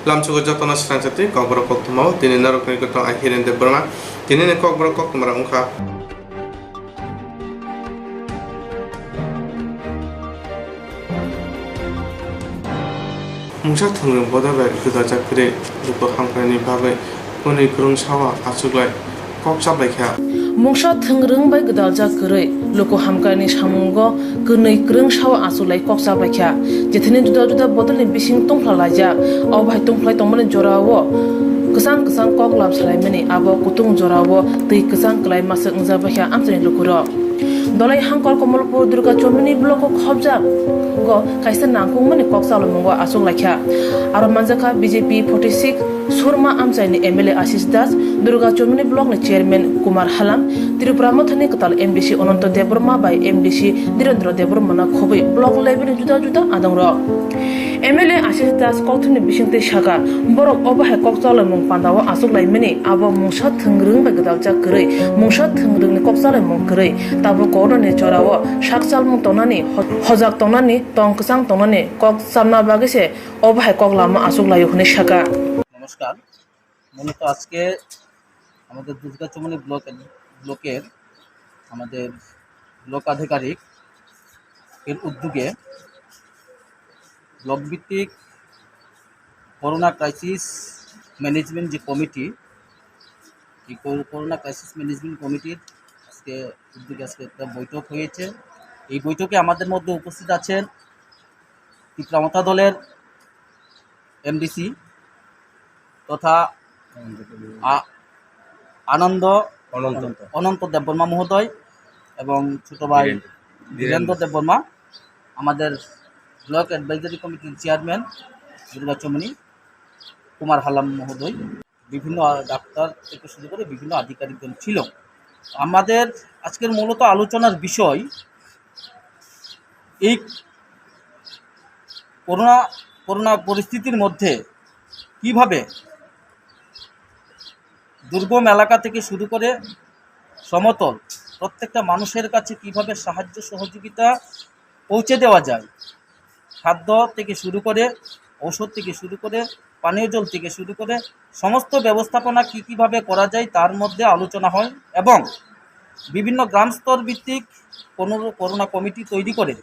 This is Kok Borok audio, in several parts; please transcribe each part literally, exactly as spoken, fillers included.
Lamchugo jotono swrangsa twi kokborok koktwmao, tini norokni kwthang I Hiren Debbarma. Tinini kokborok koktwmarok wngkha. Mungsa thwngrwng bodol bai gwdalsa kwrwi luku hamkrai ni bagwi kwnwi kwrwng sao achuklai kok chaplaikha. Mungsa thwngrwng bai gwdaljak kwrwi luku hamkrai ni samungo kwnwi kwrwng sao achuklai kok chaplaikha. Jethani juda juda bodol ni bising tungphla laijak, abo hai tungphlai tongmani jorao kwchang kwchang kok lam salaimani abo kutung jorao twi kwchang kwlai masuk wngjak baikha amchaini lukurok. Dolai Hangkor Komolpur Durga Chomini block o khobjak go kaisa nangkukmani kok chalamungo achuk laikha. Aro manjakha B J P forty six Surma amchaini M L A Ashish Das, Durga Chomini block ni chairman Kumar Halam, Tripura Mothani kwtal M D C Ananto Debbarma bai M D C Dhirendra Debbarma no khobwi block level ni juda juda adongrok. M L A Ashish Das kokthumni bisingtwi sakha, borok obo hai kok chalaimung pandao achuk laimani, abo mungsa thwngrwng bai gwdaljak kwrwi, mungsa thwngrwngni kok chalaimung kwrwi, tabuk corona ni jorao sak chalmung tongnani, ho-, hojak tongnani, tong kwchang tongnani kok chamna bagwi se obo hai kok lama achuk laio hwnwi sakha. নমস্কার। মূলত আজকে আমাদের দুর্গাচমনি ব্লকের, ব্লকের আমাদের ব্লক আধিকারিক এর উদ্যোগে ব্লক ভিত্তিক করোনা ক্রাইসিস ম্যানেজমেন্ট যে কমিটি, এই কো-, করোনা ক্রাইসিস ম্যানেজমেন্ট কমিটির আজকে উদ্যোগে আজকে একটা বৈঠক হয়েছে। এই বৈঠকে আমাদের মধ্যে উপস্থিত আছেন ত্রিপুরা মথা দলের এমডিসি তথা আ-, আনন্দ অনন্ত। অনন্ত দেববর্মা মহোদয় এবং ছোট ভাই বীরেন্দ্র। বীরেন্দ্র দেববর্মা, আমাদের ব্লক অ্যাডভাইজারি কমিটির চেয়ারম্যান দুর্গা চমনি কুমার হালাম মহোদয়, বিভিন্ন আ-, ডাক্তার থেকে শুরু করে বিভিন্ন আধিকারিকগণ ছিল। আমাদের আজকের মূলত আলোচনার বিষয় এই করোনা, করোনা পরিস্থিতির মধ্যে কিভাবে দুর্গম এলাকা থেকে শুরু করে সমতল প্রত্যেকটা মানুষের কাছে কিভাবে সাহায্য সহযোগিতা পৌঁছে দেওয়া যায়, খাদ্য থেকে শুরু করে, ঔষধ থেকে শুরু করে, পানীয় জল থেকে শুরু করে সমস্ত ব্যবস্থাপনা কি কিভাবে করা যায় তার মধ্যে আলোচনা হয় এবং বিভিন্ন গ্রাম স্তর ভিত্তিক কোনো করোনা কমিটি তৈরি করে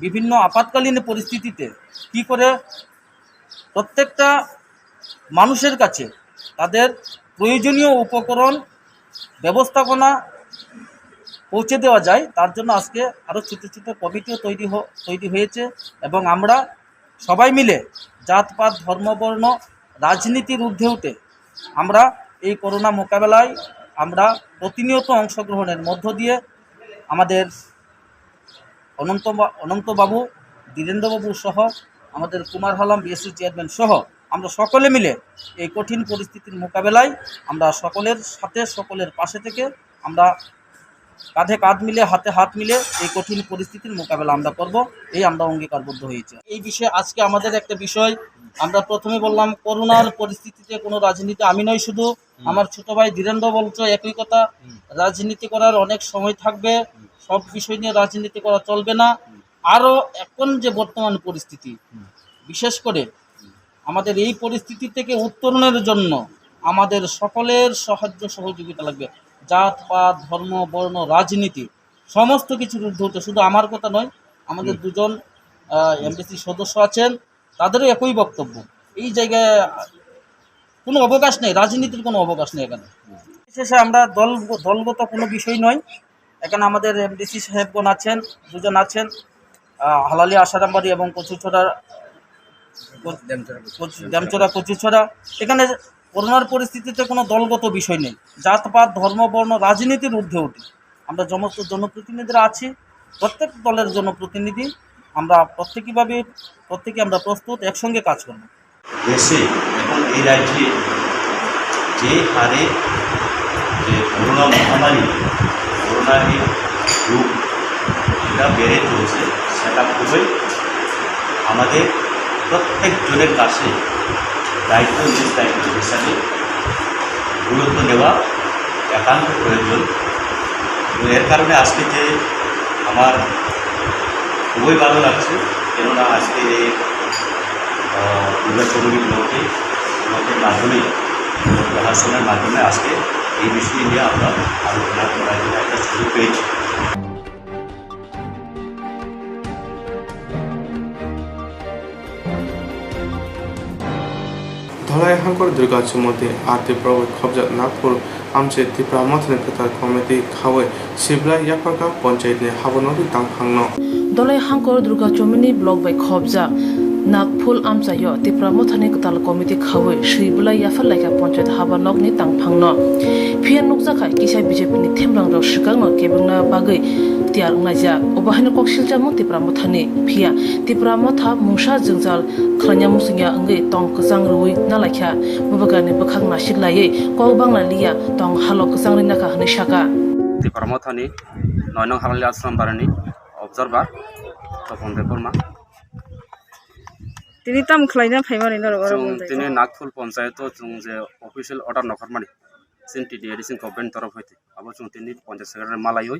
বিভিন্ন আপাতকালীন পরিস্থিতিতে কি করে প্রত্যেকটা মানুষের কাছে তাদের প্রয়োজনীয় উপকরণ ব্যবস্থাপনা পৌঁছে দেওয়া যায়, তার জন্য আজকে আরও ছোটো ছোটো কমিটিও তৈরি হ-, তৈরি হয়েছে এবং আমরা সবাই মিলে জাতপাত, ধর্ম, বর্ণ, রাজনীতির ঊর্ধ্বে উঠে আমরা এই করোনা মোকাবেলায় আমরা প্রতিনিয়ত অংশগ্রহণের মধ্য দিয়ে আমাদের অনন্ত বা-, অনন্তবাবু, ধীরেন্দ্রবাবু সহ আমাদের কুমার হালাম বিএসসি চেয়ারম্যান সহ আমরা সকলে মিলে এই কঠিন পরিস্থিতির মোকাবেলায় আমরা সকলের সাথে, সকলের পাশে থেকে আমরা কাঁধে কাঁধ মিলে, হাতে হাত মিলে এই কঠিন পরিস্থিতির মোকাবেলা আমরা করব, এই আমরা অঙ্গীকারবদ্ধ হয়েছি। এই বিষয়ে আজকে আমাদের একটা বিষয়, আমরা প্রথমে বললাম করোনার পরিস্থিতিতে কোনো রাজনীতি, আমি নয় শুধু, হুম। আমার ছোট ভাই ধীরেন্দ্র বলছে একই কথা, হুম। রাজনীতি করার অনেক সময় থাকবে, হুম। সব বিষয় নিয়ে রাজনীতি করা চলবে না। হুম। আরও এখন যে বর্তমান পরিস্থিতি, হুম। বিশেষ করে হুম। আমাদের এই পরিস্থিতি থেকে উত্তরণের জন্য আমাদের সকলের সাহায্য সহযোগিতা লাগবে। জাত, পাত, ধর্ম, বর্ণ, রাজনীতি, সমস্ত কিছুর ঊর্ধ্বে উঠে। শুধু আমার কথা নয়, আমাদের হুম। দুজন, আহ, এমডিসি সদস্য আছেন, তাদেরও একই বক্তব্য। এই জায়গায় কোনো অবকাশ নেই, রাজনীতির কোনো অবকাশ নেই এখানে। শেষে আমরা দল, দলগত কোনো বিষয় নয়, এখানে আমাদের এমডিসি সাহেবগণ আছেন, দুজন আছেন, আহ, হালালি আশারামবাড়ি এবং কচুছড়া, কচ-, ড্যামচড়া, কচু-, ড্যামচড়া, কচুছড়া। এখানে করোনার পরিস্থিতিতে কোনো দলগত বিষয় নেই, জাতপাত, ধর্ম, বর্ণ, রাজনীতির ঊর্ধ্বে উঠে। আমরা সমস্ত জনপ্রতিনিধিরা আছি, প্রত্যেক দলের জনপ্রতিনিধি, আমরা প্রত্যেকীভাবে, প্রত্যেকে আমরা প্রস্তুত একসঙ্গে কাজ করব। দেশে এবং এই রাজ্যে যে হারে যে করোনা মহামারী, করোনার এই রূপ, এটা বেড়ে চলছে, সেটা খুবই আমাদের প্রত্যেকজনের কাছে দায়িত্ব, নিজ দায়িত্ব হিসাবে গুরুত্ব দেওয়া একান্ত প্রয়োজন। এবং এর কারণে আজকে যে আমার খুবই ভালো লাগছে, কেননা আজকে এই, আহ, দুর্গা চৌধুরী ব্লকে আমাদের মাধ্যমে, প্রশাসনের মাধ্যমে আজকে এই বিষয় নিয়ে আমরা আলোচনা করার জন্য একটা সুযোগ পেয়েছি। Dholai Hangkor Durga Chumudi R T Prabhu Khobjak Nagpur Amchai Tipra Mothani Kwtal Committee khawi Sibla Yapharkha Panchayat ni habanokni tangphangno. Dholai Hangkor Durga Chumuni Block bai khobjak Nagphul Amchaio Tipra Mothani Kwtal Committee khawi Sibla Yapharlaikha Panchayat habanokni tangphangno. Phiya nukjakha kisa B J P ni themrangrok swkangno kebengna bagwi tiyar wnglaijak. Obo haino kok silchamung Tipra Mothani. Phiya Tipra Motha mungsa jwngjal khwlaina muchungya wngwi tong kwchang rwui nalaikha. Bubagrani bwkhak nasik laiwi kok bangla liya tong halok kwchang rinakha hwnwi saka. Tipra Mothani noi nong Halali Ashram Barani observer Topon Debbarma. Tini tam khwlaina phaimani norok oro Chwng bondai tini kha. Nagpur Panchayat o chwng je official order nokhormani chini T D A D C government torof hoite abo chwng tini Panchayat Secretary malaiwi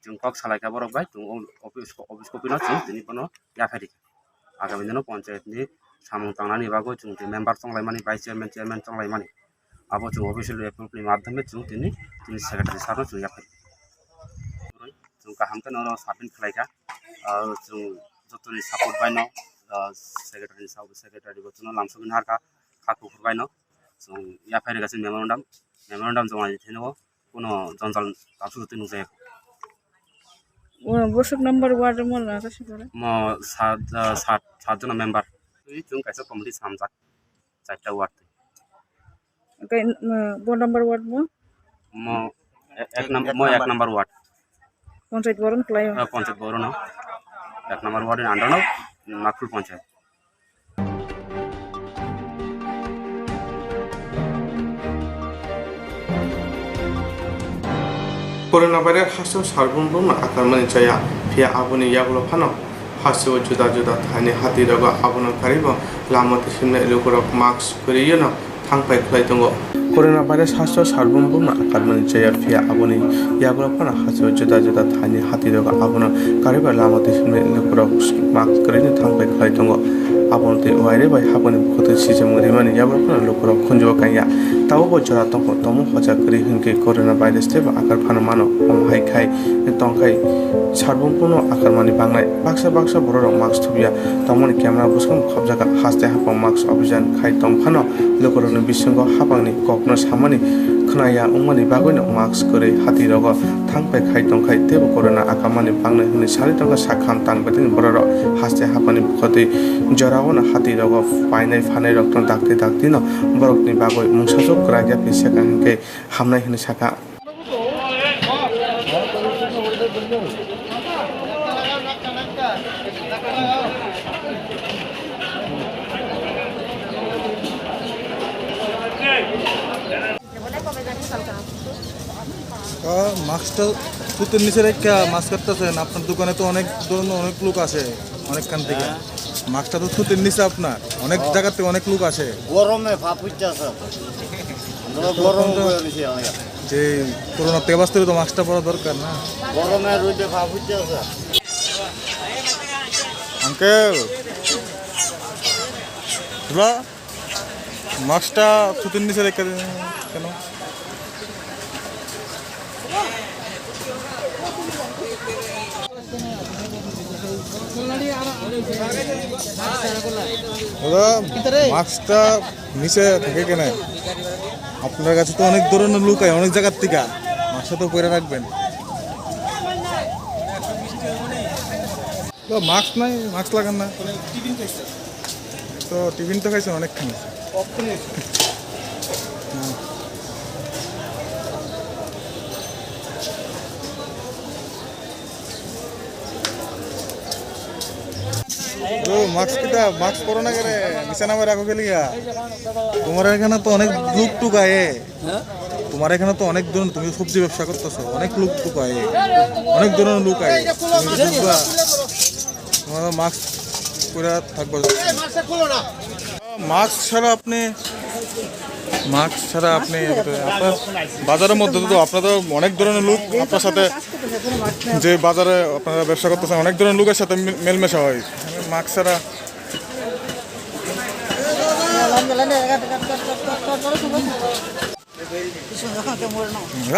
chwng kok salaikha borok bai chwng o office office copy no chwng tini bono yaphaidi. Agami dino Panchayat ni samung tangnani bagwi chwng tini member chonglaimani, vice chairman, chairman chonglaimani abo chwng official approve ni madhyome chwng tini tini secretary sir no chwng yaphaidi. Chwng kaham khe norok submit khlaikha. Ah, chwng jotoni support bai no, ah, secretary ni sub-, secretary bo chwngno lamsogwi naharkha, kha kuphur bai no. Chwng yaphairikha chwng memorandum, memorandum joma ni thani o kuno jonjal tabsuk twi nukjaya. O, bosok number ward mo na ta sibore? Mo sat, ah, sat, sat jona member. Twi chwng kaisa committee samjak. Charta ward. Oke, mm, bo number ward mo? Mo ek, ek nam-, mo ek number ward. Panchayat boron kelayo. Ah, Panchayat boron no. Ek number ward ni under no, Nagpur Panchayat. Corona virus hasteo sarbon bumno akarmani chaya, phiya aboni yagulo phano hasteo juda juda thaini hati rogo abono karibo lama twi himnai lukurok mask kwrwino thangphai khlai tongo. Corona virus hasteo sarbon bumno akarmani chaya, phiya aboni yagulo phano hasteo juda juda thaini hati rogo abono karibo lama twi himnai lukurok mask kwrwino thangphai khlai tongo. Abono twi waire bai haboni bukhuk twi sijamung rimani yagulo phano lukurok khunjuo kanya. Tabukbo jora tongkho tomo hoja kwrwi hwnkhe corona virus teibo akar phano mano. Omo hai khai tongkhai sarbon bumno akarmani bangnai. Baksa baksa bororok mask thubya tongmani camera bwskango khobjakha. Haste haphang mask obijan khai tong phano lukurokni bisingo haphangni kokno samani khwnaya wngmani bagwino mask kwrwi hati rogo thangpai khai tongkhai teibo corona akamani bangnai hwnwi sanwi tongkha sak ham tang bedekni bororok. Haste haphangni bukhotwi joraono hati rogo painai phanai rokno dakti daktino borokni bagwi mungsaswk kwrak yaphi seka hwnkhe hamnai hwnwi saka. আহ, মাস্কটা সুতির নিচে রেখে মাস্ক কাটতেছেন। আপনার দোকানে তো অনেক ধরনের অনেক লোক আসে, অনেকখান থেকে। হ্যাঁ। মাস্কটা তো সুতির নিচে আপনার, অনেক ও। জায়গা থেকে অনেক লোক আসে। গরমে ফাপ হইতেছে। আমরা তো গরম তখন তো করে দিছি অনেক। যে করোনা থেকে বাঁচতে হলে তো মাস্কটা পরা দরকার না? গরমে রোদে ফাপ হইতেছে। Uncle, hello? মাস্কটা সুতির নিচে রেখে দিন কেন? দাদা, মাস্কটা নিচে থাকে কেন? আপনার কাছে তো অনেক ধরনের লোক আয়, অনেক জায়গার থেকে। মাস্কটা তো পরে রাখবেন। তো মাস্ক নাই, মাস্ক লাগান না। টিফিন খাইছে। তো টিফিন তো খাইছেন অনেকখানি। হুম। ও, মাস্ক কিতা? মাস্ক পরো না কেরে? নিচে নামাই রাখো কে লিগা? তোমার এখানে তো অনেক লোক টুক আয়ে। হ্যাঁ? তোমার এখানে তো অনেক ধরনের, তুমি সবজি ব্যবসা করতেছো, অনেক লোক তো পায়, অনেক ধরনের লোক আয়। তুমি বুঝবা, তোমার মাস্ক পরে থাকবা। মাস্ক ছাড়া আপনি, মাস্ক ছাড়া আপনি আপনার বাজারের মধ্যে তো আপনার তো অনেক ধরনের লোক আপনার সাথে, যে বাজারে আপনারা ব্যবসা করতেছেন, অনেক ধরনের লোকের সাথে মিল-, মেলমেশা হয়। মাস্ক ছাড়া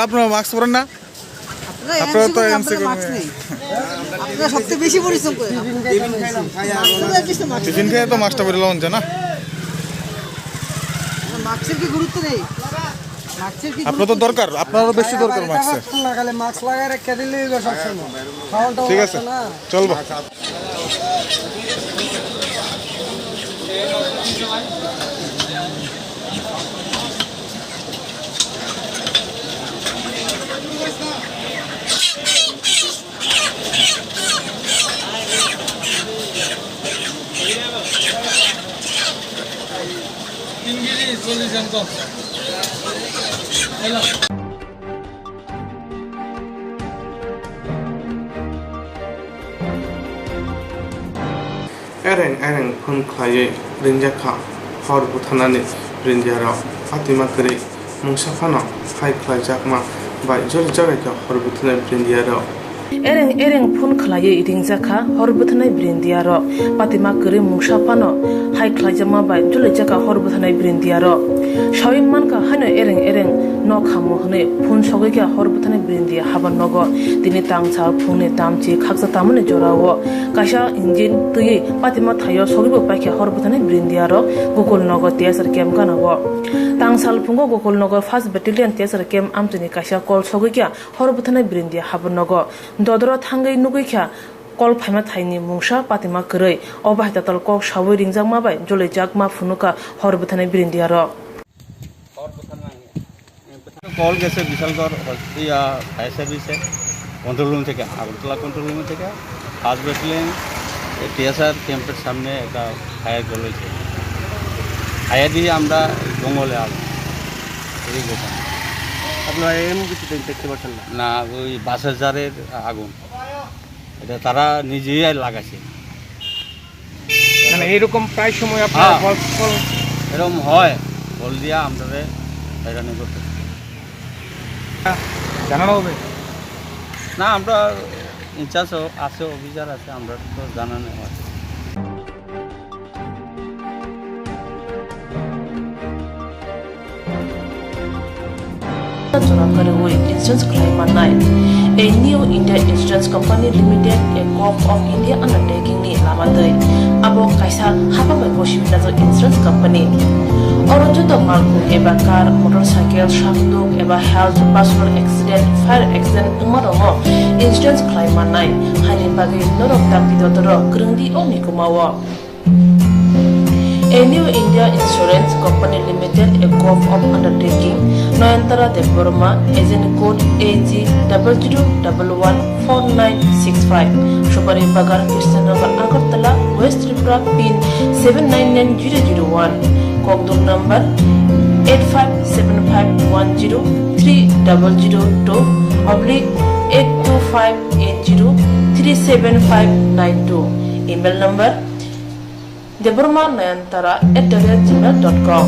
আপনারা মাস্ক পরেন না? আপনারা তো এমসি কর্মী। আপনারা সবচেয়ে বেশি পরিশ্রম করেন। টিফিন খেয়ে তো মাস্কটা পরে লওয়া যায় না। মাস্কের কি গুরুত্ব নেই? আপনার তো দরকার, আপনারও বেশি দরকার মাস্ক। লাগালে মাস্ক লাগায় রেখে দিলে হইবে সবসময়। খাওয়ানটা ঠিক আছে, না। চলবো। Ereng ereng phone khlaiwi ringjak kha hor bwtharnani bwrwindiarok. Patima kwrwi mungsa phano hai khlaijakma bai jora jora khe hor bwtharnai bwrwindiarok. Ereng ereng phone khlaiwi ringjak kha hor bwtharnai bwrwindiarok. Patima kwrwi mungsa phano hai khlaijakma bai jora jora khe hor bwtharnai bwrwindiarok. Sawi mankha haino ereng ereng nok hamung hwnwi phone sogwi khe hor bwtharnai bwrwindia haban nogo. Tini tangsa phungni tamchi khaksa tamani jorao kaisa engine twiwi Patima thaio sogwibo paikha hor bwtharnai bwrwindiarok Gokul Nagar T S R camp ganao. Tangsal phungo Gokul Nagar first battalion T S R camp amchaini kaisa call sogwi kha hor bwtharnai bwrwindia haban nogo. Dodoro thangwi nugwi kha call phaima thaini mungsa Patima kwrwi. O bahai tatal kok sawi ringjakma bai jolijakma phunukha hor bwtharnai bwrwindiarok. Call গেছে বিশালগড় হস-, ইয়া, ফায়ার সার্ভিসে control room থেকে, Agartala control room থেকে first battalion TSR ক্যাম্পের সামনে একটা fire call হয়েছে। ফায়ার দিয়ে আমরা জঙ্গলে আগুন, এই ঘটনা। আপনারা এমন কিছু দেখ-, দেখতে পাচ্ছেন না? না, ওই বাঁশের জারের আগুন, এটা তারা নিজেই লাগাইছে। মানে এইরকম প্রায় সময় আপনারা হ্যাঁ। কল, কল এরকম হয়, কল দিয়া আমরারে হয়রানি করতে। জানানো হবে? না, আমরা ইনচার্জ আছে, অফিসার আছে, আমরা তো জানানো হয়। Jora kwrwi insurance khlai mannai. A New India Insurance Company Limited, a Gov of India undertaking ni lama twi. Abo kaisa hapang bai gosi binajak insurance company. Oro joto malkhung eba car, motorcycle, sakduk eba health, personal accident, fire accident wngma rokno insurance khlai mannai. Haini bagwi norok dakti dodoro kwrwngdi o mikuma o. A New India Insurance Company Limited, a Gov of undertaking, Nayantara Debbarma, agent code A G double zero double one four nine six five, Supari Bagan, Krishnanagar, Agartala, West Tripura, pin seven nine nine zero zero one, Kokdum number eight five seven five one zero three double zero two oblique eight two five eight zero three seven five nine two, email number Debbarma Nayantara at the rate gmail dot com.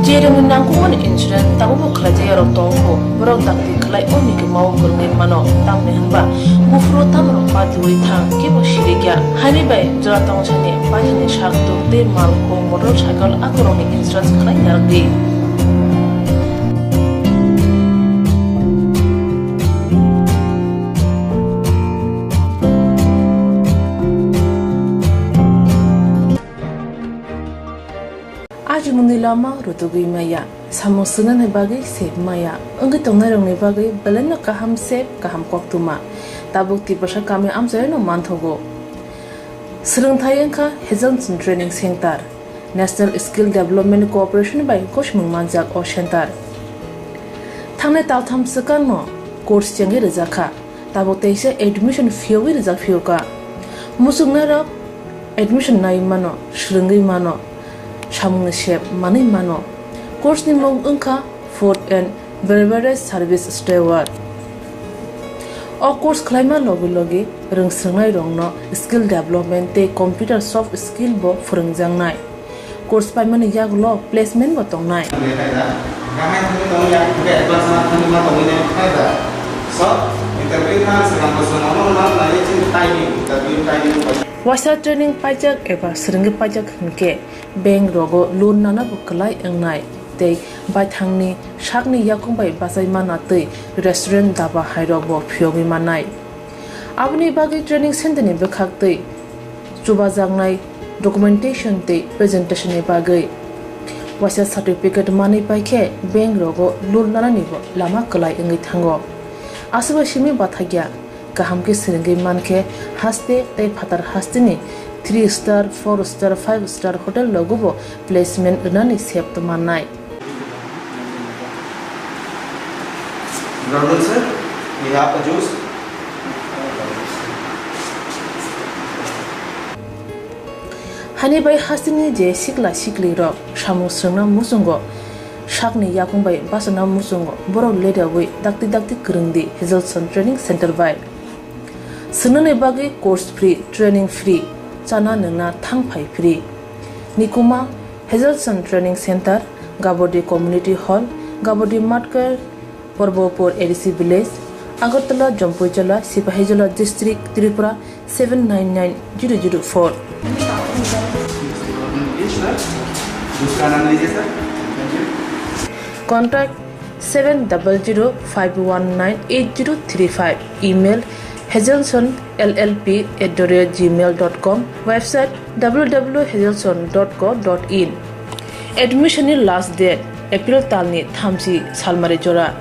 Je rangni nangkukmani insurance tabukbo khlaijak yarok tongkho, borok dakti khlai o mikima o kwrwngwi mano, tamni hwnba buphuru tamrok patiwi thang kebo sirikya. Haini bai jora tongsani paithakni sak tuk tei malkhung motorcycle akorokni insurance khlai narwkdi. Ajimungni lama rutugwi maya, samung swngnani bagwi sep maya, wngwi tongnairokni bagwi belaino kaham sep, kaham koktwma. Tabuk Tiprasa kami amchaino manthogo. Swrwngthai wngkha Hazelson Training Center, National Skill Development Corporation bai gosimung manjak o center. Thangnai taltham swkangno course chengwi rwjakha. Tabuk teisa admission phiyogwi rijak phiyokha. Muchungnairok admission nai mano, swrwngwi mano, samungni sep manwi mano. Course ni mung wngkha Food and Beverage Service Steward. O course khlaima logi logi rwngswrwngnairokno skill development tei computer soft skill bo phwrwngjaknai. Course paimani yagulo placement bo tongnai. So, interview kha swkang bosong ano na nai chini timing, interview timing. Waisa training paijak eba swrwngwi paijak hwnkhe bank rogo loan nanabo kwlai wngnai tei baithangni sakni yakung bai bachai mana twi restaurant, daba hairokbo phiyogwi mannai. Aboni bagwi training center ni bwkhak twi chubajaknai documentation tei presentation ni bagwi waisa certificate manwi paikhe bank rogo loan nananibo lama kwlai wngwi thango. Aswkbai simi bathakya. Kaham khe swrwngwi mankhe haste tei phatar hasteni three star, four star, five star hotel rogobo placement rwnani sep mannai. Brother sir, we have a juice. Hani bai hasteni je sikla siklirok samung swrwngna muchungo, sakni yakung bai bachana muchungo borok leriawi dakti dakti kwrwngdi Hazelson Training Center bai. Swngnani bagwi course free, training free, chana nwngna thang phai free. Nikuma, Hazelson Training Center, Gabodi Community Hall, Gabodi Matkar, Porbopur A D C Village, Agartala, Jampuijala, Sipahijola District, Tripura seven nine nine zero zero four. Contact seven double zero five one nine eight zero three five. Email hazelson L L P at the rate gmail dot com. Website w w w hazelson dot co dot in. Admission ni last date April talni thamchi salmari jora.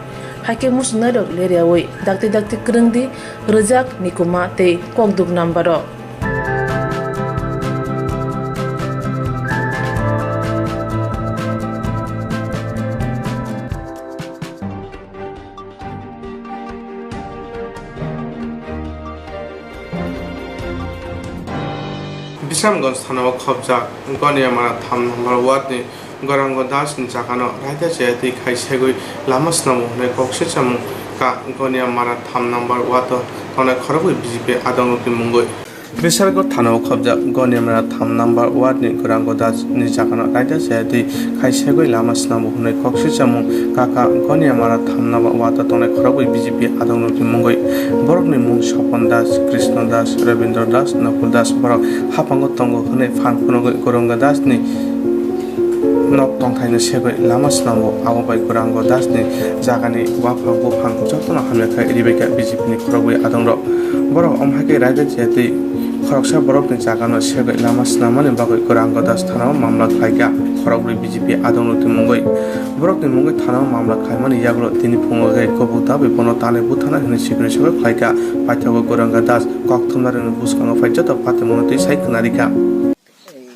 Haikhe muchungnairok leriawi dakti dakti kwrwngdi, rwjak, nikuma tei kokduk number o. Bisramganj thanao khopjak Goniamara tham number ward ni Gorango Das ni jaga no raida chaya twi khai segwi lama swnamung hwnwi kok se chamung ka Goniamara tham number ward o tongnai khorokwi B J P adongrok ni mungwi. Bisramganj thanao khopjak Goniamara tham number ward ni Gorango Das ni jaga no raida chaya twi khai segwi lama swnamung hwnwi kok se chamung ka ka Goniamara tham number ward o tongnai khorokwi B J P adongrok ni mungwi. Borok ni mung Sopon Das, Krishna Das, Rabindra Das, Nakul Das borok haphango tongo hwnwi phan phunugwi Gorango Das ni nok tongthaino segwi lama swnamgo. Abo bai Gorango Das ni jagani waphang buphang jotono hamya khai ribaikha B J P ni khorokbrwi adongrok. Borok omo hai khe raida chaya twi khoroksa borokni jagano segwi lama swnamani bagwi Gorango Das thanao mamla khlaikha khorokbrwi B J P adongrokni mungwi. Borokni mungwi thanao mamla khlaimani yagulo tini phungo khe kubuk dabwi bono tanwi buthana hwnwi sikiri sikiri khlaikha. Paithago Gorango Das kok thumnarokni bwskango phai joto patimungno twi sai khwnarikha. এই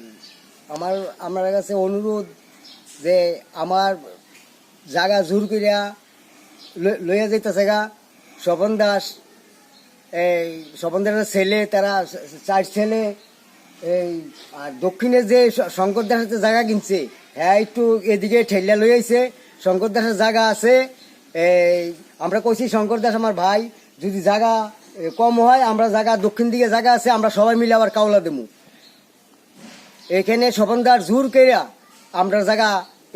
আমার, আমার কাছে অনুরোধ যে আমার জায়গা জোর করিয়া ল-, লইয়া যাইতেছে গা স্বপন দাস, এই স্বপন দাসের ছেলে, তারা চার ছেলে। এই আর দক্ষিণে যে শ-, শঙ্কর দাসের জায়গা কিনছে, হ্যাঁ, একটু এদিকে ঠেলিয়া লই আইছে। শঙ্কর দাসের জায়গা আছে। এই আমরা কইছি, শঙ্কর দাস আমার ভাই, যদি জায়গা এ, কম হয়, আমরা জায়গা দক্ষিণ দিকে জায়গা আছে, আমরা সবাই মিলে আবার কাউলা দেবো। এখানে স্বপন দাস জোর করিয়া আমরা জায়গা,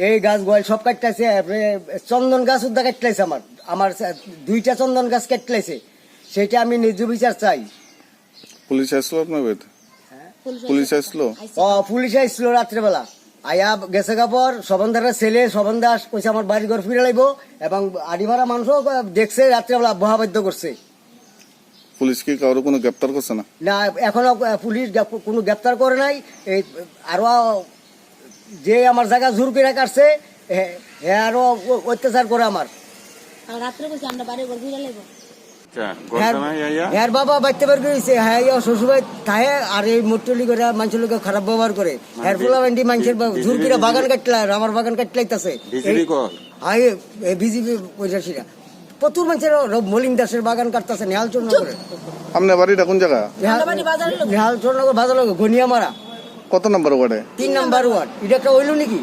এই গাছ গোয়াল সব কাটতেছে, এরপরে চন্দন গাছ উদ্দা কাটতেছে আমার, আমার সে-, দুইটা চন্দন গাছ কাটতেছে, সেটা আমি ন্যায্য বিচার চাই। পুলিশ আসলো আপনার বাড়িতে? পুলিশ আসলো? ও, পুলিশ আসলো রাত্রেবেলা, আয়া গেছে গা পর স্বপন দাসের ছেলে স্বপন দাস কইছে আমার বাড়ি ঘর ফিরে লাইবো, এবং আড়িপাড়া মানুষও দেখছে রাত্রেবেলা বহা বাধ্য করছে। পুলিশ কি কারো কোনো গ্রেপ্তার করছে না? না, এখনো, আহ, পুলিশ গ্রেপ-, কোনো গ্রেপ্তার করে নাই। এই আরো যে আমার জায়গা জোর করে কাটছে, হে, হে আরো অ-, অত্যাচার করে আমার। আর রাত্রে কইছে আমরা বাড়ি ঘর ফিরে লাইবো। আচ্ছা, ঘটনা ইয়া, ইয়া? হ্যার বাবা বাইতে বার করেছে, হ্যাঁ, ইয়া শ্বশুর ভাই তাহে আর এই মোটলি করে মানুষের লোকে খারাপ ব্যবহার করে। মানে হ্যার বি-, পোলা বান্ডি মানুষের বি-, বা-, জোর করে বিজেপি বাগান কাটলা, রাবার বাগান কাটলাইতাছে। বিজেপি এই কর? আই, এ, বিজেপি কইরা সেটা। প্রচুর মানুষের র-, মলিন দাসের বাগান কাটতাছে নেহাল চন্দ্র করে। আপনার বাড়িটা কোন জায়গা? নেহাল, আমার বাড়ি বাজারের লগে। নেহাল চন্দ্র করে বাজার লগে, গনিয়ামারা। কত নম্বর ওয়ার্ডে? তিন নম্বর ওয়ার্ড। এটা একটা হইল নাকি?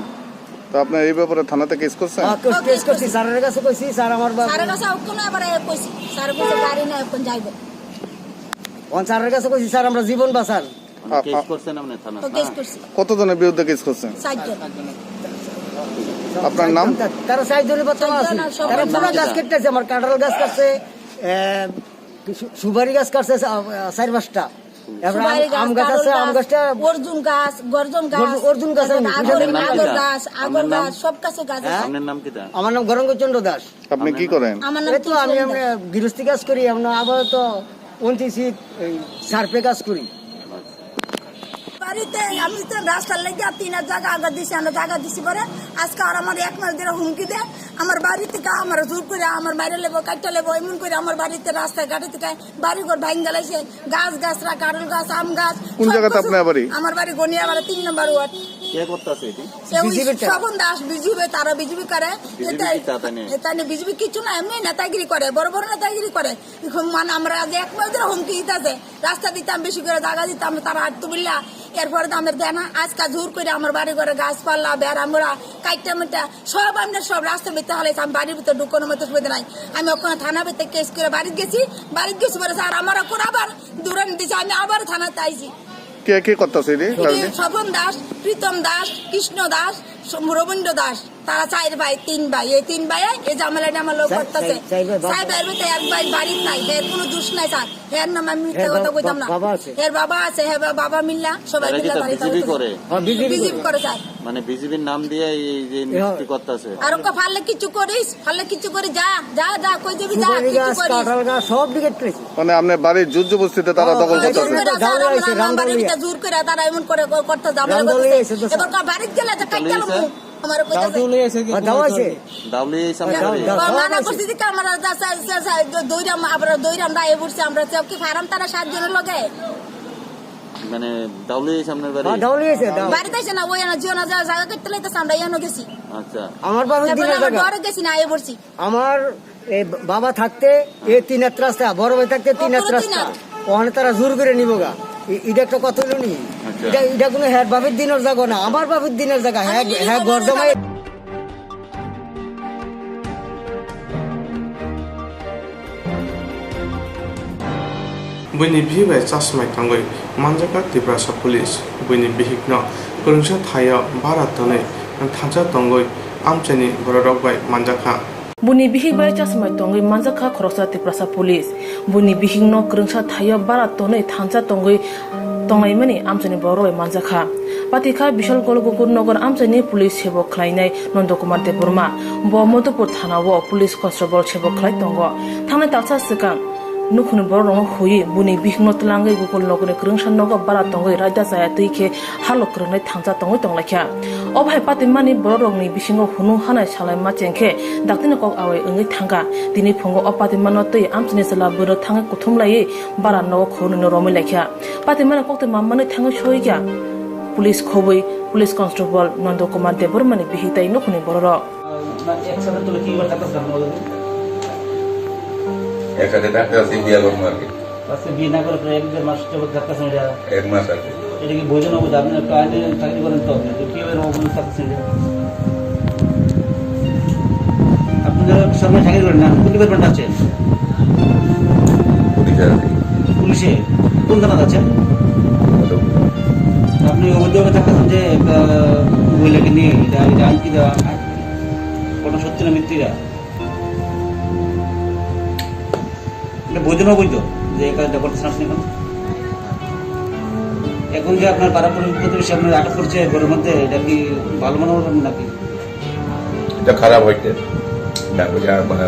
তো আপনার এই ব্যাপারে থানাতে কেস করছেন? হ্যাঁ, কেস, কেস করছি। স্যারের কাছে কইছি, স্যার আমার বা- স্যারের কাছে অক্ষণ আবার এ কইছি। স্যার কইছে গাড়ি না এখন যাইব। ওখান স্যারের কাছে কইছি, "স্যার, আমরা জীবন বাঁচান।" আ-, কেস আ- করছেন আপনি থানা? তো কেস করছি। কতজনের বিরুদ্ধে কেস করছেন? চারজন। আপনার নাম? তা-, তারা চারজনই বর্তমান আছে। চারজন আর সব তারা পুরা গাছ কেটেছে, আমার কাঁঠাল গাছ কাটছে, এ, সু-, সুপারি গাছ কাটছে, আ, আ, চার পাঁচটা। তারপরে আম, সুপারি গাছ, আম গাছ কারল আছে, আম গাছ, গাছটা অর্জুন গাছ, গর্জন গাছ, অর্জুন গাছ আছে, তারপরে আগর, আপনার নাম আগর কিতা? গাছ, আগর আপনার নাম? গাছ, সব গাছে গাছ আছে। হ্যাঁ? আপনার নাম কিতা? আমার নাম গৌরাঙ্গ চন্দ্র দাস। আপনি কি করেন? আমার নাম এই তো আমি, কৃষ্ণেন্দু। আমি গৃহস্থী কাজ করি, আমরা আপাতত ওএনজিসি, এই সার্ভে কাজ করি। বাড়িতে আমি তো রাস্তার লেগে তিন হাজার জায়গা আগে দিছি, আমরা জায়গা দিছি পরে আজকে আর আমার এক মাস ধরে হুমকি দেয়। আমার বাড়ি থেকে আমার জোর করে আমার বাইরে লেবো, কাটতে লেবো, এমন করে আমার বাড়িতে রাস্তায় ঘাটে থেকে বাড়ি ঘর ভাঙি গেলাইছে, গাছ গাছরা, কারল গাছ, আম গাছ, কোন সব জায়গাতে কিছু। আপনার বাড়ি? আমার বাড়ি গনিয়াপাড়া তিন নম্বর ওয়ার্ড। কে করতেছে এটি? সে ওই বিজেপির তারা। স্বপন দাস বিজেপি, তারা বিজেপি করে। বিজেপি এটা, কি চাঁদা নেয়? এটা নিয়ে বিজেপি কিচ্ছু না, এমনি নেতাগিরি করে, বড় বড় নেতাগিরি করে। এখন মানে আমরা আজ এক মাস ধরে হুমকি দিতেছে, রাস্তা দিতাম, বেশি করে জায়গা দিতাম, তারা আটটু বিল্লা। এরপরে তো আমার দেয় না, আজকে জোর করে আমার বাড়ি ঘরে গাছপালা, বেড়া মোড়া, কাইট্টা মিট্টা সব আমরা সব রাস্তার ভিতরে হালাইছি। আমি বাড়ির ভিতরে ঢুকানোর মতো সুবিধা নাই। আমি ওখানে থানা ভিতরে কেস করে বাড়িতে গেছি, বাড়িতে গেছি পরে স্যার আমার ওখানে আবার দৌড়ানি দিছে, আমি আবার থানাতে আইছি। কে কে করতেছে এটি? এটি স্বপন দাস, প্রীতম দাস, কৃষ্ণ দাস, সম-, রবীন্দ্র দাস, তারা চার ভাই, তিন ভাই, এই তিন ভাই এই ঝামেলাটা আমার লোক চাই-, করতেছে। চাই-, চাই ভাই বাবা। চার ভাইয়ের মধ্যে এক ভাই বাড়ির নাই, এর কোনো দোষ নাই স্যার। হের নাম আমি মিথ্যা এর কথা বাবা, কইতাম না। বাবা আছে। হের বাবা আছে, হের বা-, বাবা মিল্লা, সবাই এরা কি মিল্লা তা বাড়ি বিজেপি করে? করে? হ্যাঁ, বিজেপি বিজেপি করে। করে স্যার। মানে বিজেপির নাম দিয়ে এই যে হ্যাঁ। নিষ্ক্রিয় করতেছে। আর ওকে পারলে কিছু করিস, পারলে কিছু করে যা, যা, যা, কই যাবি যা, সুপারি কিছু গাছ, করিস। কাঁঠাল গাছ সব বিক্রি করেছে। মানে আপনার বাড়ির জোর জবরদস্তিতে তারা হ্যাঁ, দখল হ্যাঁ, করতেছে। জোর করে রাম স্যার, দৌড়ে আমার আইছে, বাড়ির রাম ভিতরে দৌড়ে। জোর করে তারা এমন করে, করে, করতে ঝামেলা রাম দৌড়ে করতেছে। আইছে তো এবার স্যার। কা-, বাড়িতে গেলে তো কাটতে দাও লাগবো। তো লইছে। আমার ওই দাও, কথা দাও, লইছে কি হ্যাঁ, দাও, দাও, দাও, ও, মানা দাও, করছি যে কি আমরা যা, যা, যা, যা, দ-, দৌড়াম, আমরা দৌড়াম, আমরা এ পড়ছি, আমরা চা কি ফার্ম তারা সাত জনের লগে। মানে, দাউলি হইছে আপনার বাড়ি? হ্যাঁ, দাউলি হইছে, দাউলি। বাড়িতে এসে না, ওই না, জিও না, যা, জায়গা করতে লাইতেছে, আমরা ইয়ানো গেছি। আচ্ছা। আমার বাবার এরপরে দিনের আমরা জায়গা। ডরে গেছি না, এ পড়ছি। আমার এই বাবা থাকতে এই তিন হাত রাস্তা, বড় ভাই থাকতে তিন হাত ওখানে তিন রাস্তা। হাত। ওখানে তারা জোর করে নিব গা। এ-, এটা একটা কথা হলো নি? আচ্ছা। এটা, এটা কোনো হ্যাঁ বাপের দিনের জায়গা না, আমার বাপের দিনের জায়গা। হ্যাঁ, আমি হ্যাঁ, নিজে ঘর বাবা জামাই। Buini bihik bai chasmai tongwi manjakha Tiprasa police. Buini bihikno kwrwngsa thaio bara tonwi thansa tongwi amchaini bororok bai manjakha. Buini bihik bai chasmai tongwi manjakha khoroksa Tiprasa police. Buini bihikno kwrwngsa thaio bara tonwi thansa tongwi tonglaimani amchaini bororok bai manjakha. Patikha Bishal Gol Gokur Nogar amchaini police sebo khlainai Nondo Kumar Debbarma. Bo Madhupur thana-o police constable sebo khlai tongo. Thangnai talsa swkang nukhungni bororokno huiwi buini bihikno twlangwi Gokul Nogorni kwrwngsa nogo bara tongwi raida chaya twi khe halok kwrwngnai thansa tongwi tonglaikha. O bahai patimani bororokni bisingo hunu hanai salai ma chengkhe dakti ni kok awai wngwi thangkha. Tini phungo o patimano twi amchaini chwla bwrwi thangwi kuthum laiwi bara nogo khoroknwino romwi laikha. Patimani koktwi mamani thangwi soikha police khobwi police constable Nondo Kumar Debbarmani bihik tei nukhungni bororok. না, একসাথে তুলে কি করে থাকতে চান বলো তো? একসাথে থাকতে আছি, বিয়ে করবো আর কি। আজকে বিয়ে না করে প্রায় এক দেড় মাস যাবত থাকতেছেন এটা। এক মাস আর কি। এটা কি বৈধ না অবৈধ? আপনি একটা আইনে চাকরি করেন তো, আপনি তো কিভাবে এরকম অবৈধ থাকতেছেন এটা? আপনি যারা সরকারি চাকরি করেন না, কোন ডিপার্টমেন্ট আছে? পুলিশে আর কি। পুলিশে? কোন থানাতে আছেন? আপনি অবৈধভাবে থাকতেছেন যে একটা মহিলাকে নিয়ে, এটা, এটা আইন কি দেওয়া? ওটা সত্যি না মিথ্যে? এটা বৈধ না অবৈধ যে এই কাজটা করতেছেন আপনি এখন? এখন যে আপনার পাড়া প্রতিবেশী আপনার আটক করছে ঘরের মধ্যে, এটা কি ভালো মনে হলো নাকি? এটা খারাপ হইতে। না, ওই যে আমার